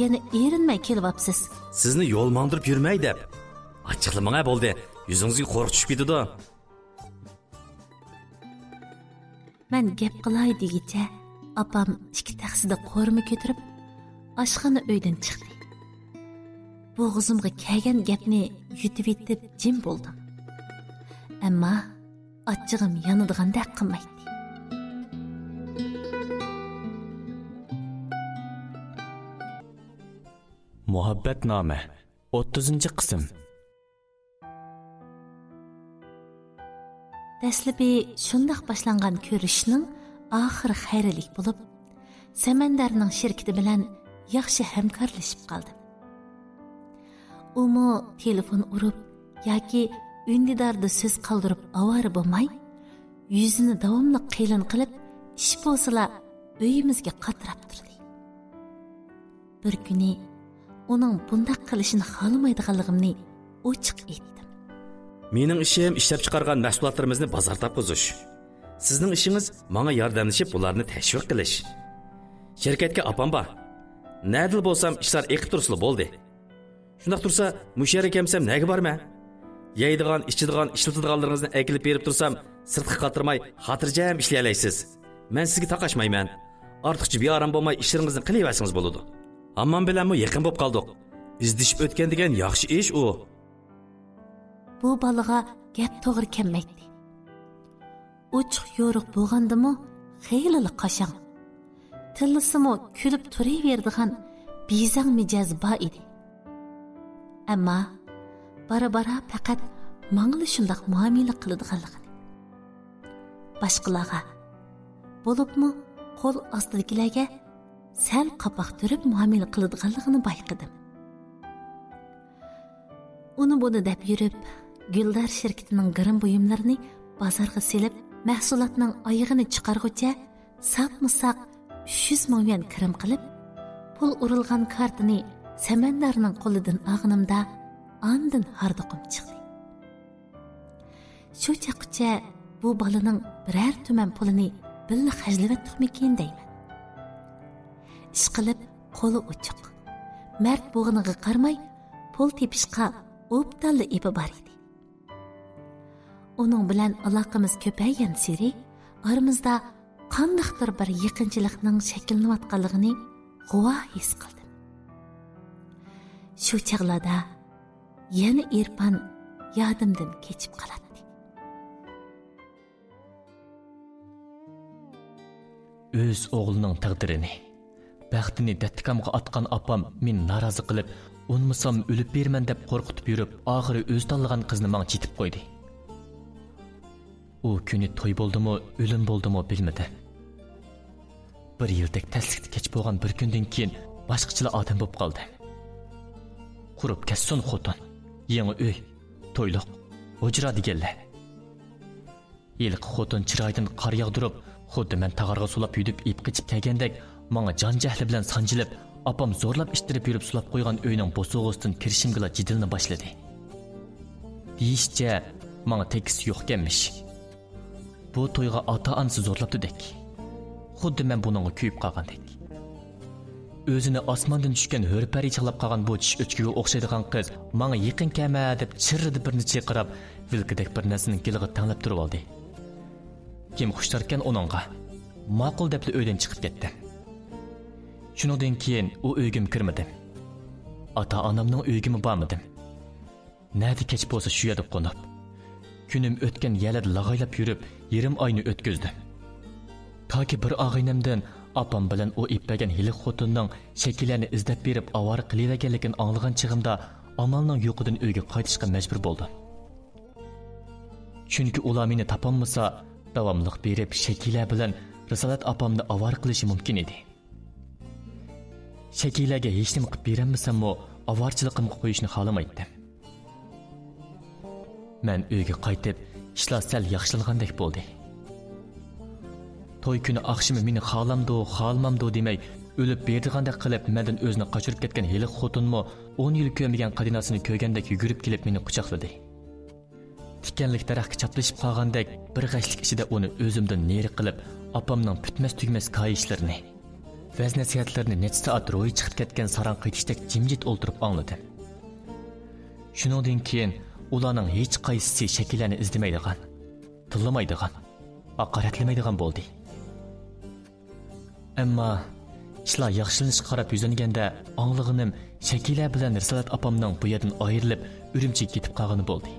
يەنە ئېرىنمەي كېلىۋاپسىز.» «سىزنى يول ماڭدۇرۇپ يۈرمەي دەپ.» «ئاچچىقلىماڭ ھە، بولدى، يۈزىڭىزگە قورۇق چۈشۈپ كېتىدۇ.» مەن گەپ قىلاي دېگۈچە، ئاپام ئىككى تەخسىدە قورۇما كۆتۈرۈپ، ئاشخانا ئۆيدىن چىقتى. بوغۇزۇمغا كەلگەن گەپنى يۇتۇۋېتىپ جىم بولدۇم. ئەمما ئاچچىقىم يانىدىغاندەك قىلمايتتى. مۇھەببەتنامە، ئوتتۇزىنچى قىسىم. دەسلىپى شۇنداق باشلانغان كۆرۈشۈشنىڭ ئاخىرى خەيرلىك بولۇپ، سەمەندەرنىڭ شىركىتى بىلەن ياخشى ھەمكارلىشىپ قالدىم. ئۇمۇ تېلېفون ئۇرۇپ ياكى ئۈندىداردا سۆز قالدۇرۇپ ئاۋارە بولماي، يۈزىنى داۋاملىق قېلىن قىلىپ، ئىش بولسىلا ئۆيىمىزگە قاتراپ تۇردى. بىر كۈنى ئۇنىڭ بۇنداق قىلىشىنى خالىمايدىغانلىقىمنى ئوچۇق ئېيتتىم. مېنىڭ ئىشىم ئىشلەپچىقارغان مەھسۇلاتلىرىمىزنى بازار تاپقۇزۇش. سىزنىڭ ئىشىڭىز ماڭا ياردەملىشىپ بۇلارنى تەشۋىق قىلىش. شىركەتكە ئاپام بار. نەدىلا بولسام ئىشلار ئېقىپ تۇرسىلا بولدى. شۇنداق تۇرسا، مۇشۇ يەرگە كەلمىسەم نەگە بارىمەن؟ يەيدىغان، ئىچىدىغان، ئىشلىتىدىغانلىرىڭىزنى ئەكېلىپ بېرىپ تۇرسام، سىرتقا قاترىماي خاتىرجەم ئىشلىيەلەيسىز. مەن سىزگە تاقاشمايمەن. ئارتۇقچە بىئارام بولماي ئىشلىرىڭىزنى قىلىۋەرسىڭىز بولىدۇ. ھاممام بىلەنمۇ يېقىن بولۇپ قالدۇق. ئىزدىشىپ ئۆتكەن دېگەن ياخشى ئىش ئۇ. بۇ بالىغا گەپ توغرا كەلمەيتتى. ئوچۇق يورۇق بولغاندىمۇ خېلىلا قاشاڭ. تىللىسىمۇ كۈلۈپ تۇرۇۋېرىدىغان بىزەڭ مىجەزى بار ئىدى. ئەمما بارا-بارا پەقەت ماڭىلا شۇنداق مۇئامىلە قىلىدىغانلىقىنى، باشقىلارغا، بولۇپمۇ قول ئاستىدىكىلەرگە سەل قاپاق تۈرۈپ مۇئامىلە قىلىدىغانلىقىنى بايقىدىم. ئۇنى بۇنى دەپ يۈرۈپ، گۈلدار شىركىتىنىڭ گىرىم بۇيۇملىرىنى بازارغا سېلىپ، مەھسۇلاتنىڭ ئايىغىنى چىقارغۇچە ساپمۇ ساق ئۈچ يۈز مىڭ يۈەن كىرىم قىلىپ، پۇل ئۇرۇلغان كارتىنى سەمەندەرنىڭ قولىدىن ئالغىنىمدا، ئاندىن ھاردۇقۇم چىقتى. شۇ چاغقىچە بۇ بالىنىڭ بىرەر تۈمەن پۇلىنى بىللە خەجلىۋەتتۇقمىكىن دەيمەن. ئىشقىلىپ قولى ئوچۇق. مەرد بولغىنىغا قارىماي، پۇل تېپىشقا ئوبدانلا ئېپى بار ئىدى. ئۇنىڭ بىلەن ئالاقىمىز كۆپەيگەنسېرى، ئارىمىزدا قانداقتۇر بىر يېقىنچىلىقنىڭ شەكىللىنىۋاتقانلىقىنى غۇۋا ھېس قىلدىم. شۇ چاغلاردا يەنە ئېرپان يادىمدىن كېچىپ قالاتتى. ئۆز ئوغلىنىڭ تەقدىرىنى، بەختىنى دەتتىكامغا ئاتقان ئاپام مېنى نارازى قىلىپ، ئۇنىمىسام ئۆلۈپ بېرىمەن دەپ قورقۇتۇپ يۈرۈپ، ئاخىرى ئۆزى تاللىغان قىزنى ماڭا چېتىپ قويدى. ئۇ كۈنى توي بولدىمۇ، ئۆلۈم بولدىمۇ بىلمىدىم. بىر يىلدەك تەسلىكتە كەچ بولغان بىر كۈندىن كېيىن باشقىچىلا ئادەم بولۇپ قالدىم. قۇرۇپ كەتسۇن خوتۇن، يېڭى ئۆي، تويلۇق، ھۇجرا دېگەنلەر. ھېلىقى خوتۇن چىرايىدىن قار ياغدۇرۇپ، خۇددى مەن تاغارغا سۇلاپ يۈدۈپ ئېپ قېچىپ كەلگەندەك، ماڭا جان جەھلى بىلەن سانجىلىپ، ئاپام زورلاپ ئىتتىرىپ يۈرۈپ سۇلاپ قويغان ئۆينىڭ بوسۇغىسىدىن كىرىشىمگىلا جېدىلنى باشلىدى. دېيىشىچە، ماڭا تەگكۈسى يوقكەنمىش. بۇ تويغا ئاتا-ئانىسى زورلاپتۇدەك. خۇددى مەن بۇنىڭغا كۆيۈپ قالغاندەك. ئۆزىنى ئاسماندىن چۈشكەن ھۆر پەرى چاغلاپ قالغان بۇ چىش ئۆچكىگە ئوخشايدىغان قىز ماڭا يېقىن كەلمە دەپ چىررىدە بىرنى چىرقىراپ، ۋىلكىدەك بىر نەرسىنى گېلىغا تەڭلەپ تۇرۇۋالدى. كىم خۇشتاركەن ئۇنىڭغا. ماقۇل دەپلا ئۆيدىن چىقىپ كەتتىم. شۇنىڭدىن كېيىن ئۇ ئۆيگىمۇ كىرمىدىم. ئاتا-ئانامنىڭ ئۆيىگىمۇ بارمىدىم. نەدە كەچ بولسا شۇ يەردە قونۇپ، كۈنۈم ئۆتكەن يەرلەردە لاغايلاپ يۈرۈپ، يېرىم ئاينى ئۆتكۈزدۈم. تاكى بىر ئاغىنەمدىن ئاپام بىلەن ئۇ ئېلىپ بەرگەن ھېلىقى خوتۇننىڭ شەكىلەنى ئىزدەپ بېرىپ ئاۋارە قىلىۋەرگەنلىكىنى ئاڭلىغان چېغىمدا، ئامالنىڭ يوقىدىن ئۆيگە قايتىشقا مەجبۇر بولدۇم. چۈنكى ئۇلار مېنى تاپالمىسا، داۋاملىق بېرىپ شەكىلە بىلەن رىسالەت ئاپامنى ئاۋارە قىلىشى مۇمكىن ئىدى. شەكىلەگە ھېچنېمە قىلىپ بېرەلمىسەممۇ، ئاۋارىچىلىقىمغا قويۇشنى خالىمايتتىم. مەن ئۆيگە قايتىپ، ئىشلار سەل ياخشىلانغاندەك بولدى. توي كۈنى ئاخشىمى مېنى خالامدۇ، خالىمامدۇ دېمەي، ئۆلۈپ بېرىدىغاندەك قىلىپ مەندىن ئۆزىنى قاچۇرۇپ كەتكەن ھېلىقى خوتۇنمۇ ئون يىل كۆرمىگەن قېرىنداشىنى كۆرگەندەك يۈگۈرۈپ كېلىپ مېنى قۇچاقلىدى. تىكەنلىك دەرەخكە چاپلىشىپ قالغاندەك بىر غەشلىك ئىچىدە ئۇنى ئۆزۈمدىن نېرى قىلىپ، ئاپامنىڭ پۈتمەس تۈگىمەس كايىشلىرىنى، ۋەز-نەسىھەتلىرىنى نەچچە سائەت روھى چىقىپ كەتكەن ساراڭ قېتىشتەك جىمجىت ئولتۇرۇپ ئاڭلىدىم. شۇنىڭدىن كېيىن ئۇلارنىڭ ھېچقايسىسى شەكىلەنى ئىزدىمەيدىغان، تىللىمايدىغان، ھاقارەتلىمەيدىغان بولدى. ئەمما ئىشلار ياخشىلىنىشقا قاراپ يۈزلەنگەندە، ئاڭلىغىنىم شەكىلە بىلەن رىسالەت ئاپامنىڭ بۇ يەردىن ئايرىلىپ، ئۈرۈمچىگە كېتىپ قالغىنى بولدى.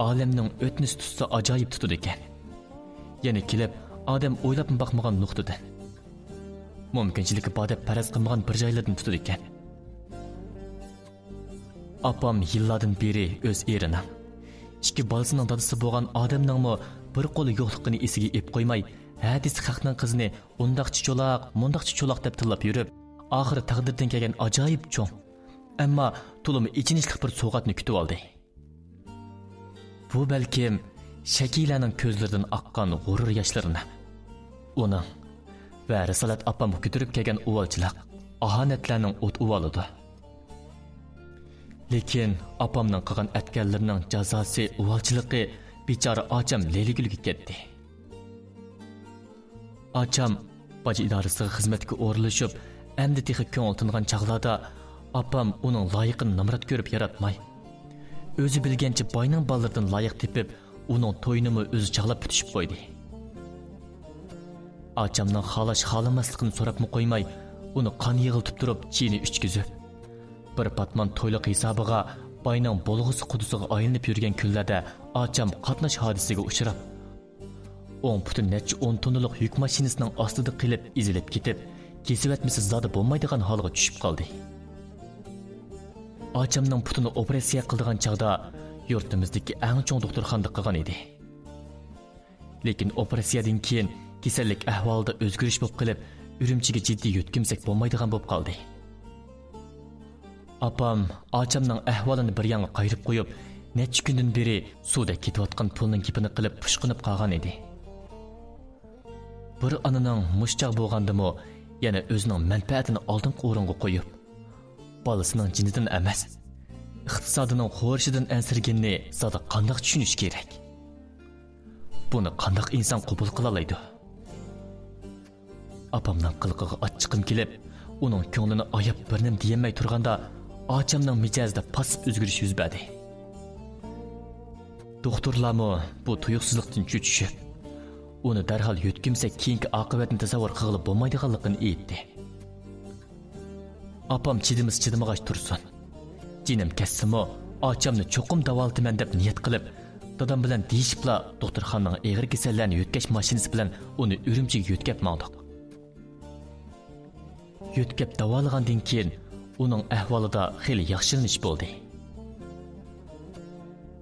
ئالەمنىڭ ئۆتنىسى تۇتسا ئاجايىپ تۇتىدىكەن. يەنە كېلىپ، ئادەم ئويلاپمۇ باقمىغان نۇقتىدىن، مۇمكىنچىلىكى بار دەپ پەرەز قىلمىغان بىر جايلاردىن تۇتىدىكەن. ئاپام يىللاردىن بېرى ئۆز ئېرىنىڭ، ئىككى بالىسىنىڭ دادىسى بولغان ئادەمنىڭمۇ بىر قولى يوقلۇقىنى ئېسىگە ئېلىپ قويماي، ھە دېسە خەقنىڭ قىزىنى ئۇنداقچە چولاق، مۇنداقچە چولاق دەپ تىللاپ يۈرۈپ، ئاخىرى تەقدىردىن كەلگەن ئاجايىپ چوڭ، ئەمما تولىمۇ ئېچىنىشلىق بىر سوۋغاتنى كۈتۈۋالدى. بۇ بەلكىم شەكىلەنىڭ كۆزلىرىدىن ئاققان غۇرۇر ياشلىرىنى، ئۇنىڭ ۋە رىسالەت ئاپامغا كۆتۈرۈپ كەلگەن ئۇۋالچىلىق، ئاھانەتلەرنىڭ ئوت ئۇۋالىدۇ. لېكىن ئاپامنىڭ قىلغان ئەتكەنلىرىنىڭ جازاسى، ئۇۋالچىلىقى بىچارە ئاچام لەيلىگۈلگە كەتتى. ئاچام باج ئىدارىسىغا خىزمەتكە ئورۇنلىشىپ، ئەمدى تېخى كۆڭلى تىنغان چاغلاردا، ئاپام ئۇنىڭ لايىقىنى نامرات كۆرۈپ ياراتماي، ئۆزى بىلگەنچە باينىڭ بالىلىرىدىن لايىق تېپىپ، ئۇنىڭ تويىنىمۇ ئۆزى چاغلاپ پۈتۈشۈپ قويدى. ئاچامنىڭ خالاش-خالىماسلىقىنى سوراپمۇ قويماي، ئۇنى قان يىغلىتىپ تۇرۇپ، چىنى ئۈچكۈزۈپ، بىر پاتمان تويلۇق ھېسابىغا باينىڭ بولغۇسى قۇدىسىغا ئايلىنىپ يۈرگەن كۈنلەردە ئاچام قاتناش ھادىسىسىگە ئۇچراپ، ئوڭ پۇتى نەچچە ئون توننىلىق يۈك ماشىنىسىنىڭ ئاستىدا قېلىپ ئېزىلىپ كېتىپ، كېسىۋەتمىسە زادى بولمايدىغان ھالغا چۈشۈپ قالدى. ئاچامنىڭ پۇتىنى ئوپېراتسىيە قىلىدىغان چاغدا يۇرتىمىزدىكى ئەڭ چوڭ دوختۇرخانىدا قىلغان ئىدى. لېكىن ئوپېراتسىيەدىن كېيىن كېسەللىك ئەھۋالىدا ئۆزگىرىش بولۇپ قېلىپ، ئۈرۈمچىگە جىددىي يۆتكىمىسەك بولمايدىغان بولۇپ قالدى. ئاپام ئاچامنىڭ ئەھۋالىنى بىر يانغا قايرىپ قويۇپ، نەچچە كۈندىن بېرى سۇدەك كېتىۋاتقان پۇلنىڭ گېپىنى قىلىپ پۇشقىنىپ قالغان ئىدى. بىر ئانىنىڭ مۇشۇ چاغ بولغاندىمۇ يەنە ئۆزىنىڭ مەنپەئەتىنى ئالدىنقى ئورۇنغا قويۇپ، بالىسىنىڭ جېنىدىن ئەمەس، ئىقتىسادىنىڭ خورىشىدىن ئەنسىرىگىنىنى زادى قانداق چۈشىنىش كېرەك؟ بۇنى قانداق ئىنسان قوبۇل قىلالايدۇ؟ ئاپامنىڭ قىلىقىغا ئاچچىقىم كېلىپ، ئۇنىڭ كۆڭلىنى ئاياپ بىر نېمە دېيەلمەي تۇرغاندا، ئاچامنىڭ مىجەزىدە پاسسىپ ئۆزگىرىش يۈز بەردى. دوختۇرلارمۇ بۇ تۇيۇقسىزلىقتىن چۆچۈشۈپ، ئۇنى دەرھال يۆتكىمىسەك كېيىنكى ئاقىۋەتنى تەسەۋۋۇر قىلغىلى بولمايدىغانلىقىنى ئېيتتى. ئاپام چىدىمىسا چىدىمىغاچ تۇرسۇن. جېنىم كەتسىمۇ، ئاچامنى چوقۇم داۋالىتىمەن دەپ نىيەت قىلىپ، دادام بىلەن دېيىشىپلا دوختۇرخانىنىڭ ئېغىر كېسەللەرنى يۆتكەش ماشىنىسى بىلەن ئۇنى ئۈرۈمچىگە يۆتكەپ ماڭدۇق. يۆتكەپ داۋالىغاندىن كېيىن، ئۇنىڭ ئەھۋالىدا خېلى ياخشىلىنىش بولدى.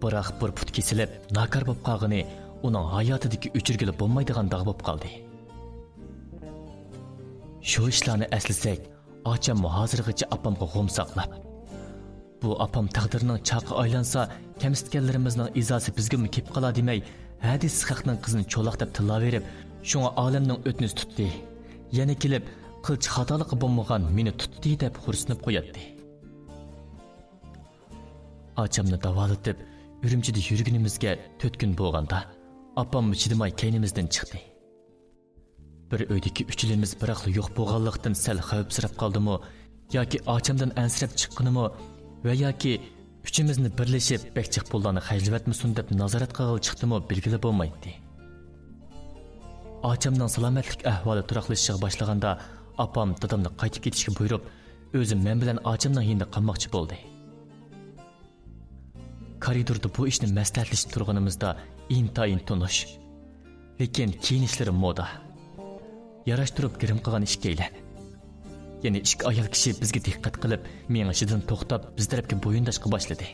بىراق بىر پۇت كېسىلىپ، ناكار بولۇپ قالغىنى ئۇنىڭ ھاياتىدىكى ئۆچۈرگىلى بولمايدىغان داغ بولۇپ قالدى. شۇ ئىشلارنى ئەسلىسەك، ئاچاممۇ ھازىرغىچە ئاپامغا غوم ساقلاپ، بۇ ئاپام تەقدىرنىڭ چاقى ئايلانسا، كەمسىتكەنلىرىمىزنىڭ ئىزاسى بىزگىمۇ كېلىپ قالا دېمەي، ھەدىسى خەقنىڭ قىزىنى چولاق دەپ تىللاۋېرىپ، شۇڭا ئالەمنىڭ ئۆتنىسى تۇتتى. يەنە كېلىپ، قىلچە خاتالىقى بولمىغان مېنى تۇتتى دەپ خورسىنىپ قوياتتى. ئاچامنى داۋالىتىپ، ئۈرۈمچىدە يۈرگىنىمىزگە تۆت كۈن بولغاندا، ئاپاممۇ چىدىماي كەينىمىزدىن چىقتى. بىر ئۆيدىكى ئۈچىلىمىز بىراقلا يوق بولغانلىقتىن سەل خەۋپسىرەپ قالدىمۇ ياكى ئاچامدىن ئەنسىرەپ چىققىنىمۇ ۋە ياكى ئۈچىمىزنى بىرلىشىپ بەك جىق پۇللارنى خەجلىۋەتمىسۇن دەپ نازارەت قىلغىلى چىقتىمۇ بىلگىلى بولمايتتى. ئاچامنىڭ سالامەتلىك ئەھۋالى تۇراقلىشىشقا باشلىغاندا، ئاپام دادامنى قايتىپ كېتىشكە بۇيرۇپ، ئۆزى مەن بىلەن ئاچامنىڭ يېنىدا قالماقچى بولدى. كارىدوردا بۇ ئىشنى مەسلىھەتلىشىپ تۇرغىنىمىزدا ئىنتايىن تونۇش، لېكىن كىيىنىشلىرى مودا، ياراشتۇرۇپ گىرىم قىلغان ئىككىيلەن. يەنە ئىككى ئايال كىشى بىزگە دىققەت قىلىپ، مېڭىشىدىن توختاپ، بىز تەرەپكە بويۇنداشقا باشلىدى.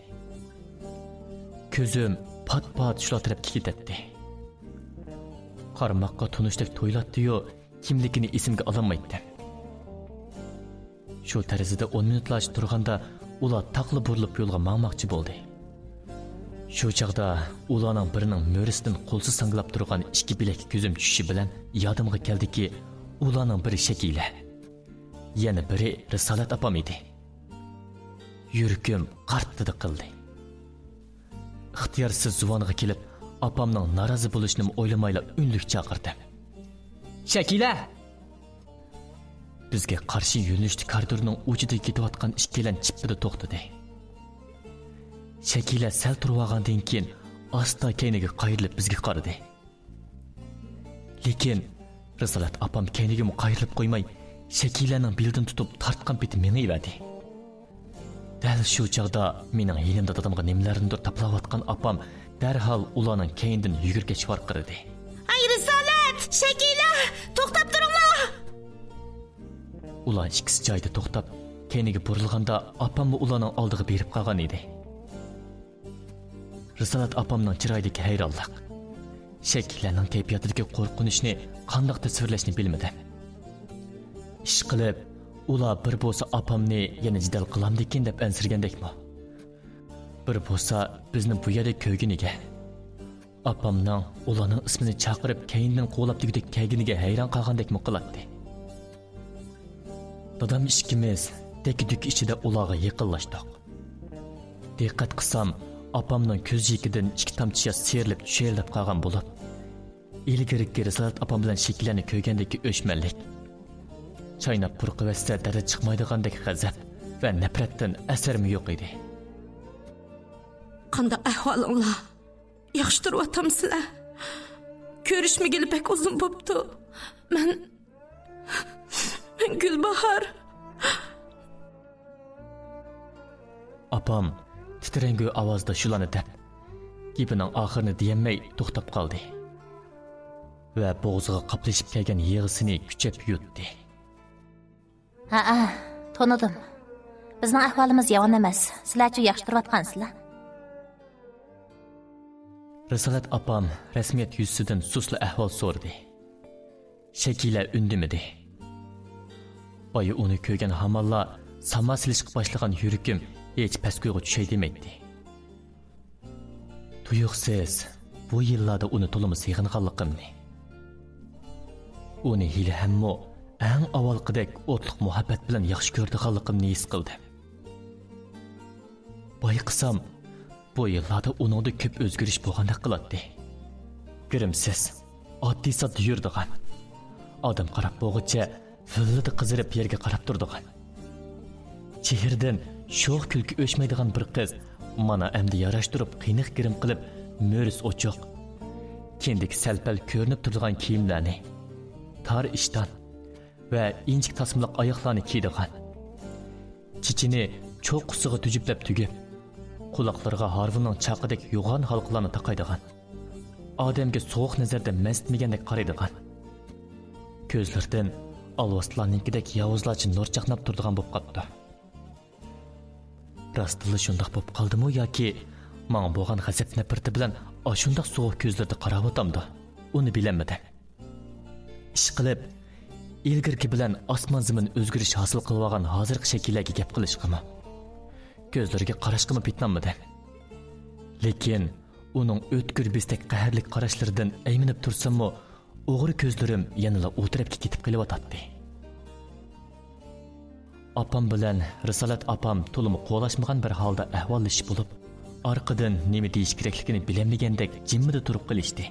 كۆزۈم پات-پات شۇلار تەرەپكە كېتەتتى. قارىماققا تونۇشتەك تۇيۇلاتتى-يۇ، كىملىكىنى ئېسىمگە ئالالمايتتىم. شۇ تەرىزىدە ئون مىنۇتلارچە تۇرغاندا، ئۇلار تاقلا بۇرۇلۇپ يولغا ماڭماقچى بولدى. شۇ چاغدا ئۇلارنىڭ بىرىنىڭ مۈرىسىدىن قولسىز ساڭگىلاپ تۇرغان ئىككى بىلەككە كۆزۈم چۈشۈشى بىلەن يادىمغا كەلدىكى، ئۇلارنىڭ بىرى شەكىلە، يەنە بىرى رىسالەت ئاپام ئىدى. يۈرىكىم قارتتىدە قىلدى. ئىختىيارسىز زۇۋانغا كېلىپ، ئاپامنىڭ نارازى بولۇشىنىمۇ ئويلىمايلا ئۈنلۈك چاقىردىم. شەكىلە! بىزگە قارشى يۆنىلىشتە كارىدورنىڭ ئۇچىدا كېتىۋاتقان ئىككىيلەن چىپپىدە توختىدى. شەكىلە سەل تۇرۇۋالغاندىن كېيىن ئاستا كەينىگە قايرىلىپ بىزگە قارىدى. لېكىن رىسالەت ئاپام كەينىگىمۇ قايرىلىپ قويماي، شەكىلەنىڭ بېلىدىن تۇتۇپ تارتقان پېتى مېڭىۋەردى. دەل شۇ چاغدا مېنىڭ يېنىمدا دادامغا نېمىلەرنىدۇر تاپلاۋاتقان ئاپام دەرھال ئۇلارنىڭ كەينىدىن يۈگۈرگەچ ۋارقىرىدى. ھەي رىسالەت! شەكىلە! توختاپ تۇرۇڭلار! ئۇلار ئىككىسى جايىدا توختاپ، كەينىگە بۇرۇلغاندا ئاپاممۇ ئۇلارنىڭ ئالدىغا بېرىپ قالغان ئىدى. رىسالەت ئاپامنىڭ چىرايىدىكى ھەيرانلىق، شەكىلەنىڭ كەيپىياتىدىكى قورقۇنچنى قانداق تەسۋىرلەشنى بىلمىدىم. ئىشقىلىپ، ئۇلار بىر بولسا ئاپامنى يەنە جېدەل قىلامدىكىن دەپ ئەنسىرىگەندەكمۇ، بىر بولسا بىزنى بۇ يەردە كۆرگىنىگە، ئاپامنىڭ ئۇلارنىڭ ئىسمىنى چاقىرىپ كەينىدىن قوغلاپ دېگۈدەك كەلگىنىگە ھەيران قالغاندەكمۇ قىلاتتى. دادام ئىككىمىز دەككە-دۈككە ئىچىدە ئۇلارغا يېقىنلاشتۇق. دىققەت قىلسام، ئاپامنىڭ كۆز جىيىكىدىن ئىككى تامچە ياش سىيرىلىپ چۈشۈرۈلۈپ قالغان بولۇپ، ئىلگىرىكى رىسالەت ئاپام بىلەن شەكىلەننى كۆرگەندىكى ئۆچمەنلىك، چايناپ پۇرقىۋەتسە دەردى چىقمايدىغاندەك غەزەپ ۋە نەپرەتتىن ئەسەرمۇ يوق ئىدى. قانداق ئەھۋالىڭلار؟ ياخشى تۇرۇۋاتامسىلەر؟ كۆرۈشمىگىلى بەك ئۇزۇن بوپتۇ. مەن، مەن گۈلباھار. ئاپام تىترەڭگۈ ئاۋازدا شۇلارنى دەپ، گېپىنىڭ ئاخىرىنى دېيەلمەي توختاپ قالدى ۋە بوغۇزىغا قاپلىشىپ كەلگەن يىغىسىنى كۈچەپ يۇتتى. ھەئە، تونۇدۇم. بىزنىڭ ئەھۋالىمىز يامان ئەمەس. سىلەرچۇ ياخشى تۇرۇۋاتقانسىلەر؟ رىسالەت ئاپام رەسمىيەت يۈزىسىدىن سۇسلا ئەھۋال سورىدى. شەكىلە ئۈندىمىدى. بايا ئۇنى كۆرگەن ھامانلا ساما سېلىشقا باشلىغان يۈرىكىم ھېچ پەسكويغا چۈشەي دېمەيتتى. تۇيۇقسىز بۇ يىللاردا ئۇنى تولىمۇ سېغىنغانلىقىمنى، ئۇنى ھېلىھەممۇ ئەڭ ئاۋۋالقىدەك ئوتلۇق مۇھەببەت بىلەن ياخشى كۆرىدىغانلىقىمنى ھېس قىلدىم. بايقىسام، بۇ يىللاردا ئۇنىڭدا كۆپ ئۆزگىرىش بولغاندەك قىلاتتى. گىرىمسىز، ئاددىي-ساددا يۈرىدىغان، ئادەم قاراپ بولغۇچە ۋىللىدە قىزىرىپ يەرگە قاراپ تۇرىدىغان. چېھرىدىن شوخ كۈلكە ئۆچمەيدىغان بىر قىز مانا ئەمدى ياراشتۇرۇپ قېنىق گىرىم قىلىپ، مۈرىسى ئوچۇق، كىندىكى سەل-پەل كۆرۈنۈپ تۇرىدىغان كىيىملەرنى، تار ئىشتان ۋە ئىنچىكە تاسمىلىق ئاياغلارنى كىيىدىغان. چېچىنى چوققىسىغا تۈجۈپلەپ تۈگۈپ، قۇلاقلىرىغا ھارۋىنىڭ چاقىدەك يوغان ھالقىلارنى تاقايدىغان. ئادەمگە سوغۇق نەزەردە مەنسىتمىگەندەك قارايدىغان. كۆزلىرىدىن ئالۋاستىلارنىڭكىدەك ياۋۇزلارچە نۇر چاقناپ تۇرىدىغان بولۇپ قاپتۇ. راستتىنلا شۇنداق بولۇپ قالدىمۇ ياكى ماڭا بولغان غەزەپ نەپرىتى بىلەن ئاشۇنداق سوغۇق كۆزلىرىدە قاراۋاتامدۇ؟ ئۇنى بىلەلمىدىم. ئىشقىلىپ، ئىلگىرىكى بىلەن ئاسمان زېمىن ئۆزگىرىش ھاسىل قىلىۋالغان ھازىرقى شەكىللەرگە گەپ قىلىشقىمۇ، كۆزلىرىگە قاراشقىمۇ پېتىنالمىدىم. لېكىن ئۇنىڭ ئۆتكۈر بېسىدەك قەھەرلىك قاراشلىرىدىن ئەيمىنىپ تۇرساممۇ، ئوغرى كۆزلىرىم يەنىلا ئۇ تەرەپكە كېتىپ قېلىۋاتاتتى. ئاپام بىلەن رىسالەت ئاپام تولىمۇ قولاشمىغان بىر ھالدا ئەھۋاللىشىش بولۇپ، ئارقىدىن نېمە دېيىش كېرەكلىكىنى بىلەلمىگەندەك جىممىدە تۇرۇپ قېلىشتى.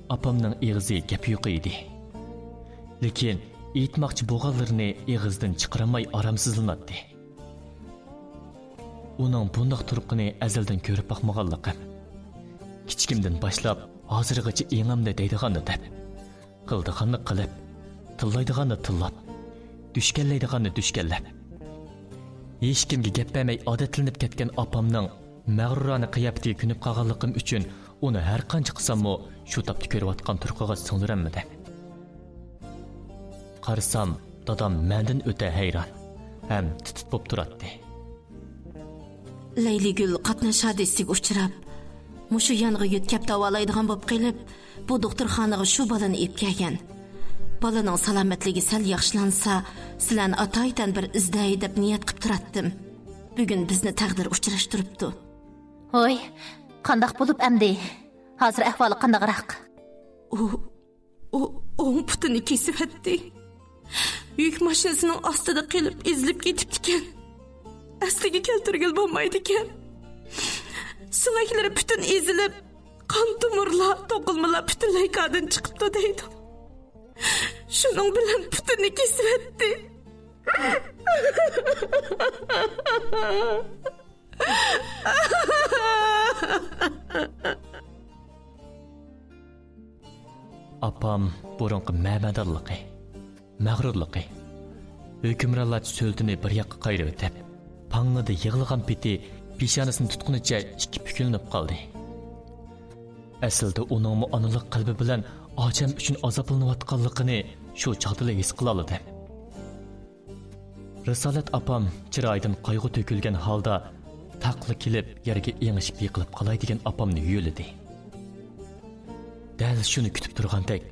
ئاپامنىڭ ئېغىزى گەپ يوق ئىدى. لېكىن ئېيتماقچى بولغانلىرىنى ئېغىزدىن چىقىرالماي ئارامسىزلىناتتى. ئۇنىڭ بۇنداق تۇرقىنى ئەزەلدىن كۆرۈپ باقمىغانلىقىم، كىچىكىمدىن باشلاپ ھازىرغىچە ئېڭىمنى دەيدىغاننى دەپ، قىلىدىغاننى قىلىپ، تىللايدىغاننى تىللاپ، دۈشكەنلەيدىغاننى دۈشكەنلەپ، ھېچكىمگە گەپ بەرمەي ئادەتلىنىپ كەتكەن ئاپامنىڭ مەغرۇرانە قىياپىتىگە كۆنۈپ قالغانلىقىم ئۈچۈن ئۇنى ھەرقانچە قىلساممۇ شۇ تاپتا كۆرۈۋاتقان تۇرقىغا سىڭدۈرەلمىدىم. قارىسام، دادام مەندىن ئۆتە ھەيران ھەم تىت-تىت بولۇپ تۇراتتى. لەيلىگۈل قاتناش ھادىسىسىگە ئۇچراپ، مۇشۇ يانغا يۆتكەپ داۋالايدىغان بولۇپ قېلىپ، بۇ دوختۇرخانىغا شۇ بالىنى ئېلىپ كەلگەن. بالىنىڭ سالامەتلىكى سەل ياخشىلانسا، سىلەرنى ئاتايىتەن بىر ئىزدەي دەپ نىيەت قىپ تۇراتتىم. بۈگۈن بىزنى تەقدىر ئۇچراشتۇرۇپتۇ. ھوي، قانداق بولۇپ ئەمدى؟ ھازىر ئەھۋالى قانداقراق؟ ئۇ، ئۇ ئوڭ پۇتىنى كېسىۋەتتى. يۈك ماشىنىسىنىڭ ئاستىدا قېلىپ ئېزىلىپ كېتىپتىكەن. ئەسلىگە كەلتۈرگىلى بولمايدىكەن. سۆڭەكلىرى پۈتۈن ئېزىلىپ، قان تومۇرلار، توقۇلمىلار پۈتۈنلەي كاردىن چىقىپتۇ دەيدۇ. شۇنىڭ بىلەن پۇتىنى كېسىۋەتتى. ئاپام بۇرۇنقى مەمەدانلىقى، مەغرۇرلۇقى، ھۆكۈمرانلارچە سۆلىتىنى بىر ياققا قايرىۋېتىپ، پاڭڭىدە يىغلىغان پېتى پېشانىسىنى تۇتقىنىچە ئىككى پۈكۈلۈنۈپ قالدى. ئەسلىدە ئۇنىڭمۇ ئانىلىق قەلبى بىلەن ئاچام ئۈچۈن ئازابلىنىۋاتقانلىقىنى شۇ چاغدىلا ھېس قىلالىدىم. رىسالەت ئاپام چىرايىدىن قايغۇ تۆكۈلگەن ھالدا تاقلا كېلىپ يەرگە ئېڭىشىپ يىقىلىپ قالاي دېگەن ئاپامنى يۆلىدى. دەل شۇنى كۈتۈپ تۇرغاندەك،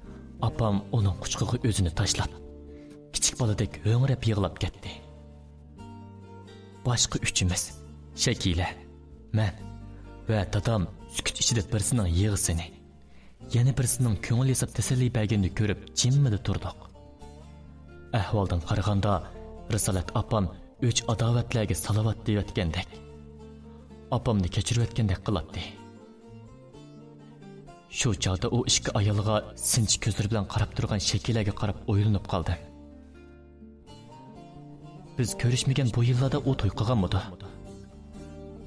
ئاپام ئۇنىڭ قۇچىقىغا ئۆزىنى تاشلاپ، كىچىك بالىدەك ھۆڭرەپ يىغلاپ كەتتى. باشقا ئۈچىمىز، شەكىلە، مەن ۋە دادام سۈكۈت ئىچىدە بىرسىنىڭ يىغىسىنى، يەنە بىرسىنىڭ كۆڭۈل ياساپ تەسەللى بەرگىنىنى كۆرۈپ جىممىدە تۇردۇق. ئەھۋالدىن قارىغاندا، رىسالەت ئاپام ئۆچ-ئاداۋەتلەرگە سالاۋات دەۋەتكەندەك، ئاپامنى كەچۈرۈۋەتكەندەك قىلاتتى. شۇ چاغدا ئۇ ئىككى ئايالغا سىنچى كۆزلىرى بىلەن قاراپ تۇرغان شەكىلەرگە قاراپ ئويلىنىپ قالدىم. بىز كۆرۈشمىگەن بۇ يىللاردا ئۇ توي قىلغانمىدۇ؟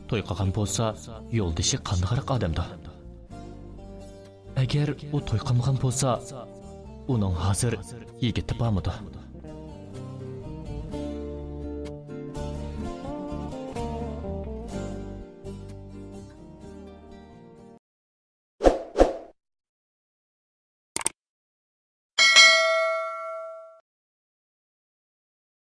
توي قىلغان بولسا، يولدىشى قانداقراق ئادەمدۇ؟ ئەگەر ئۇ توي قىلمىغان بولسا، ئۇنىڭ ھازىر يىگىتى بارمىدۇ؟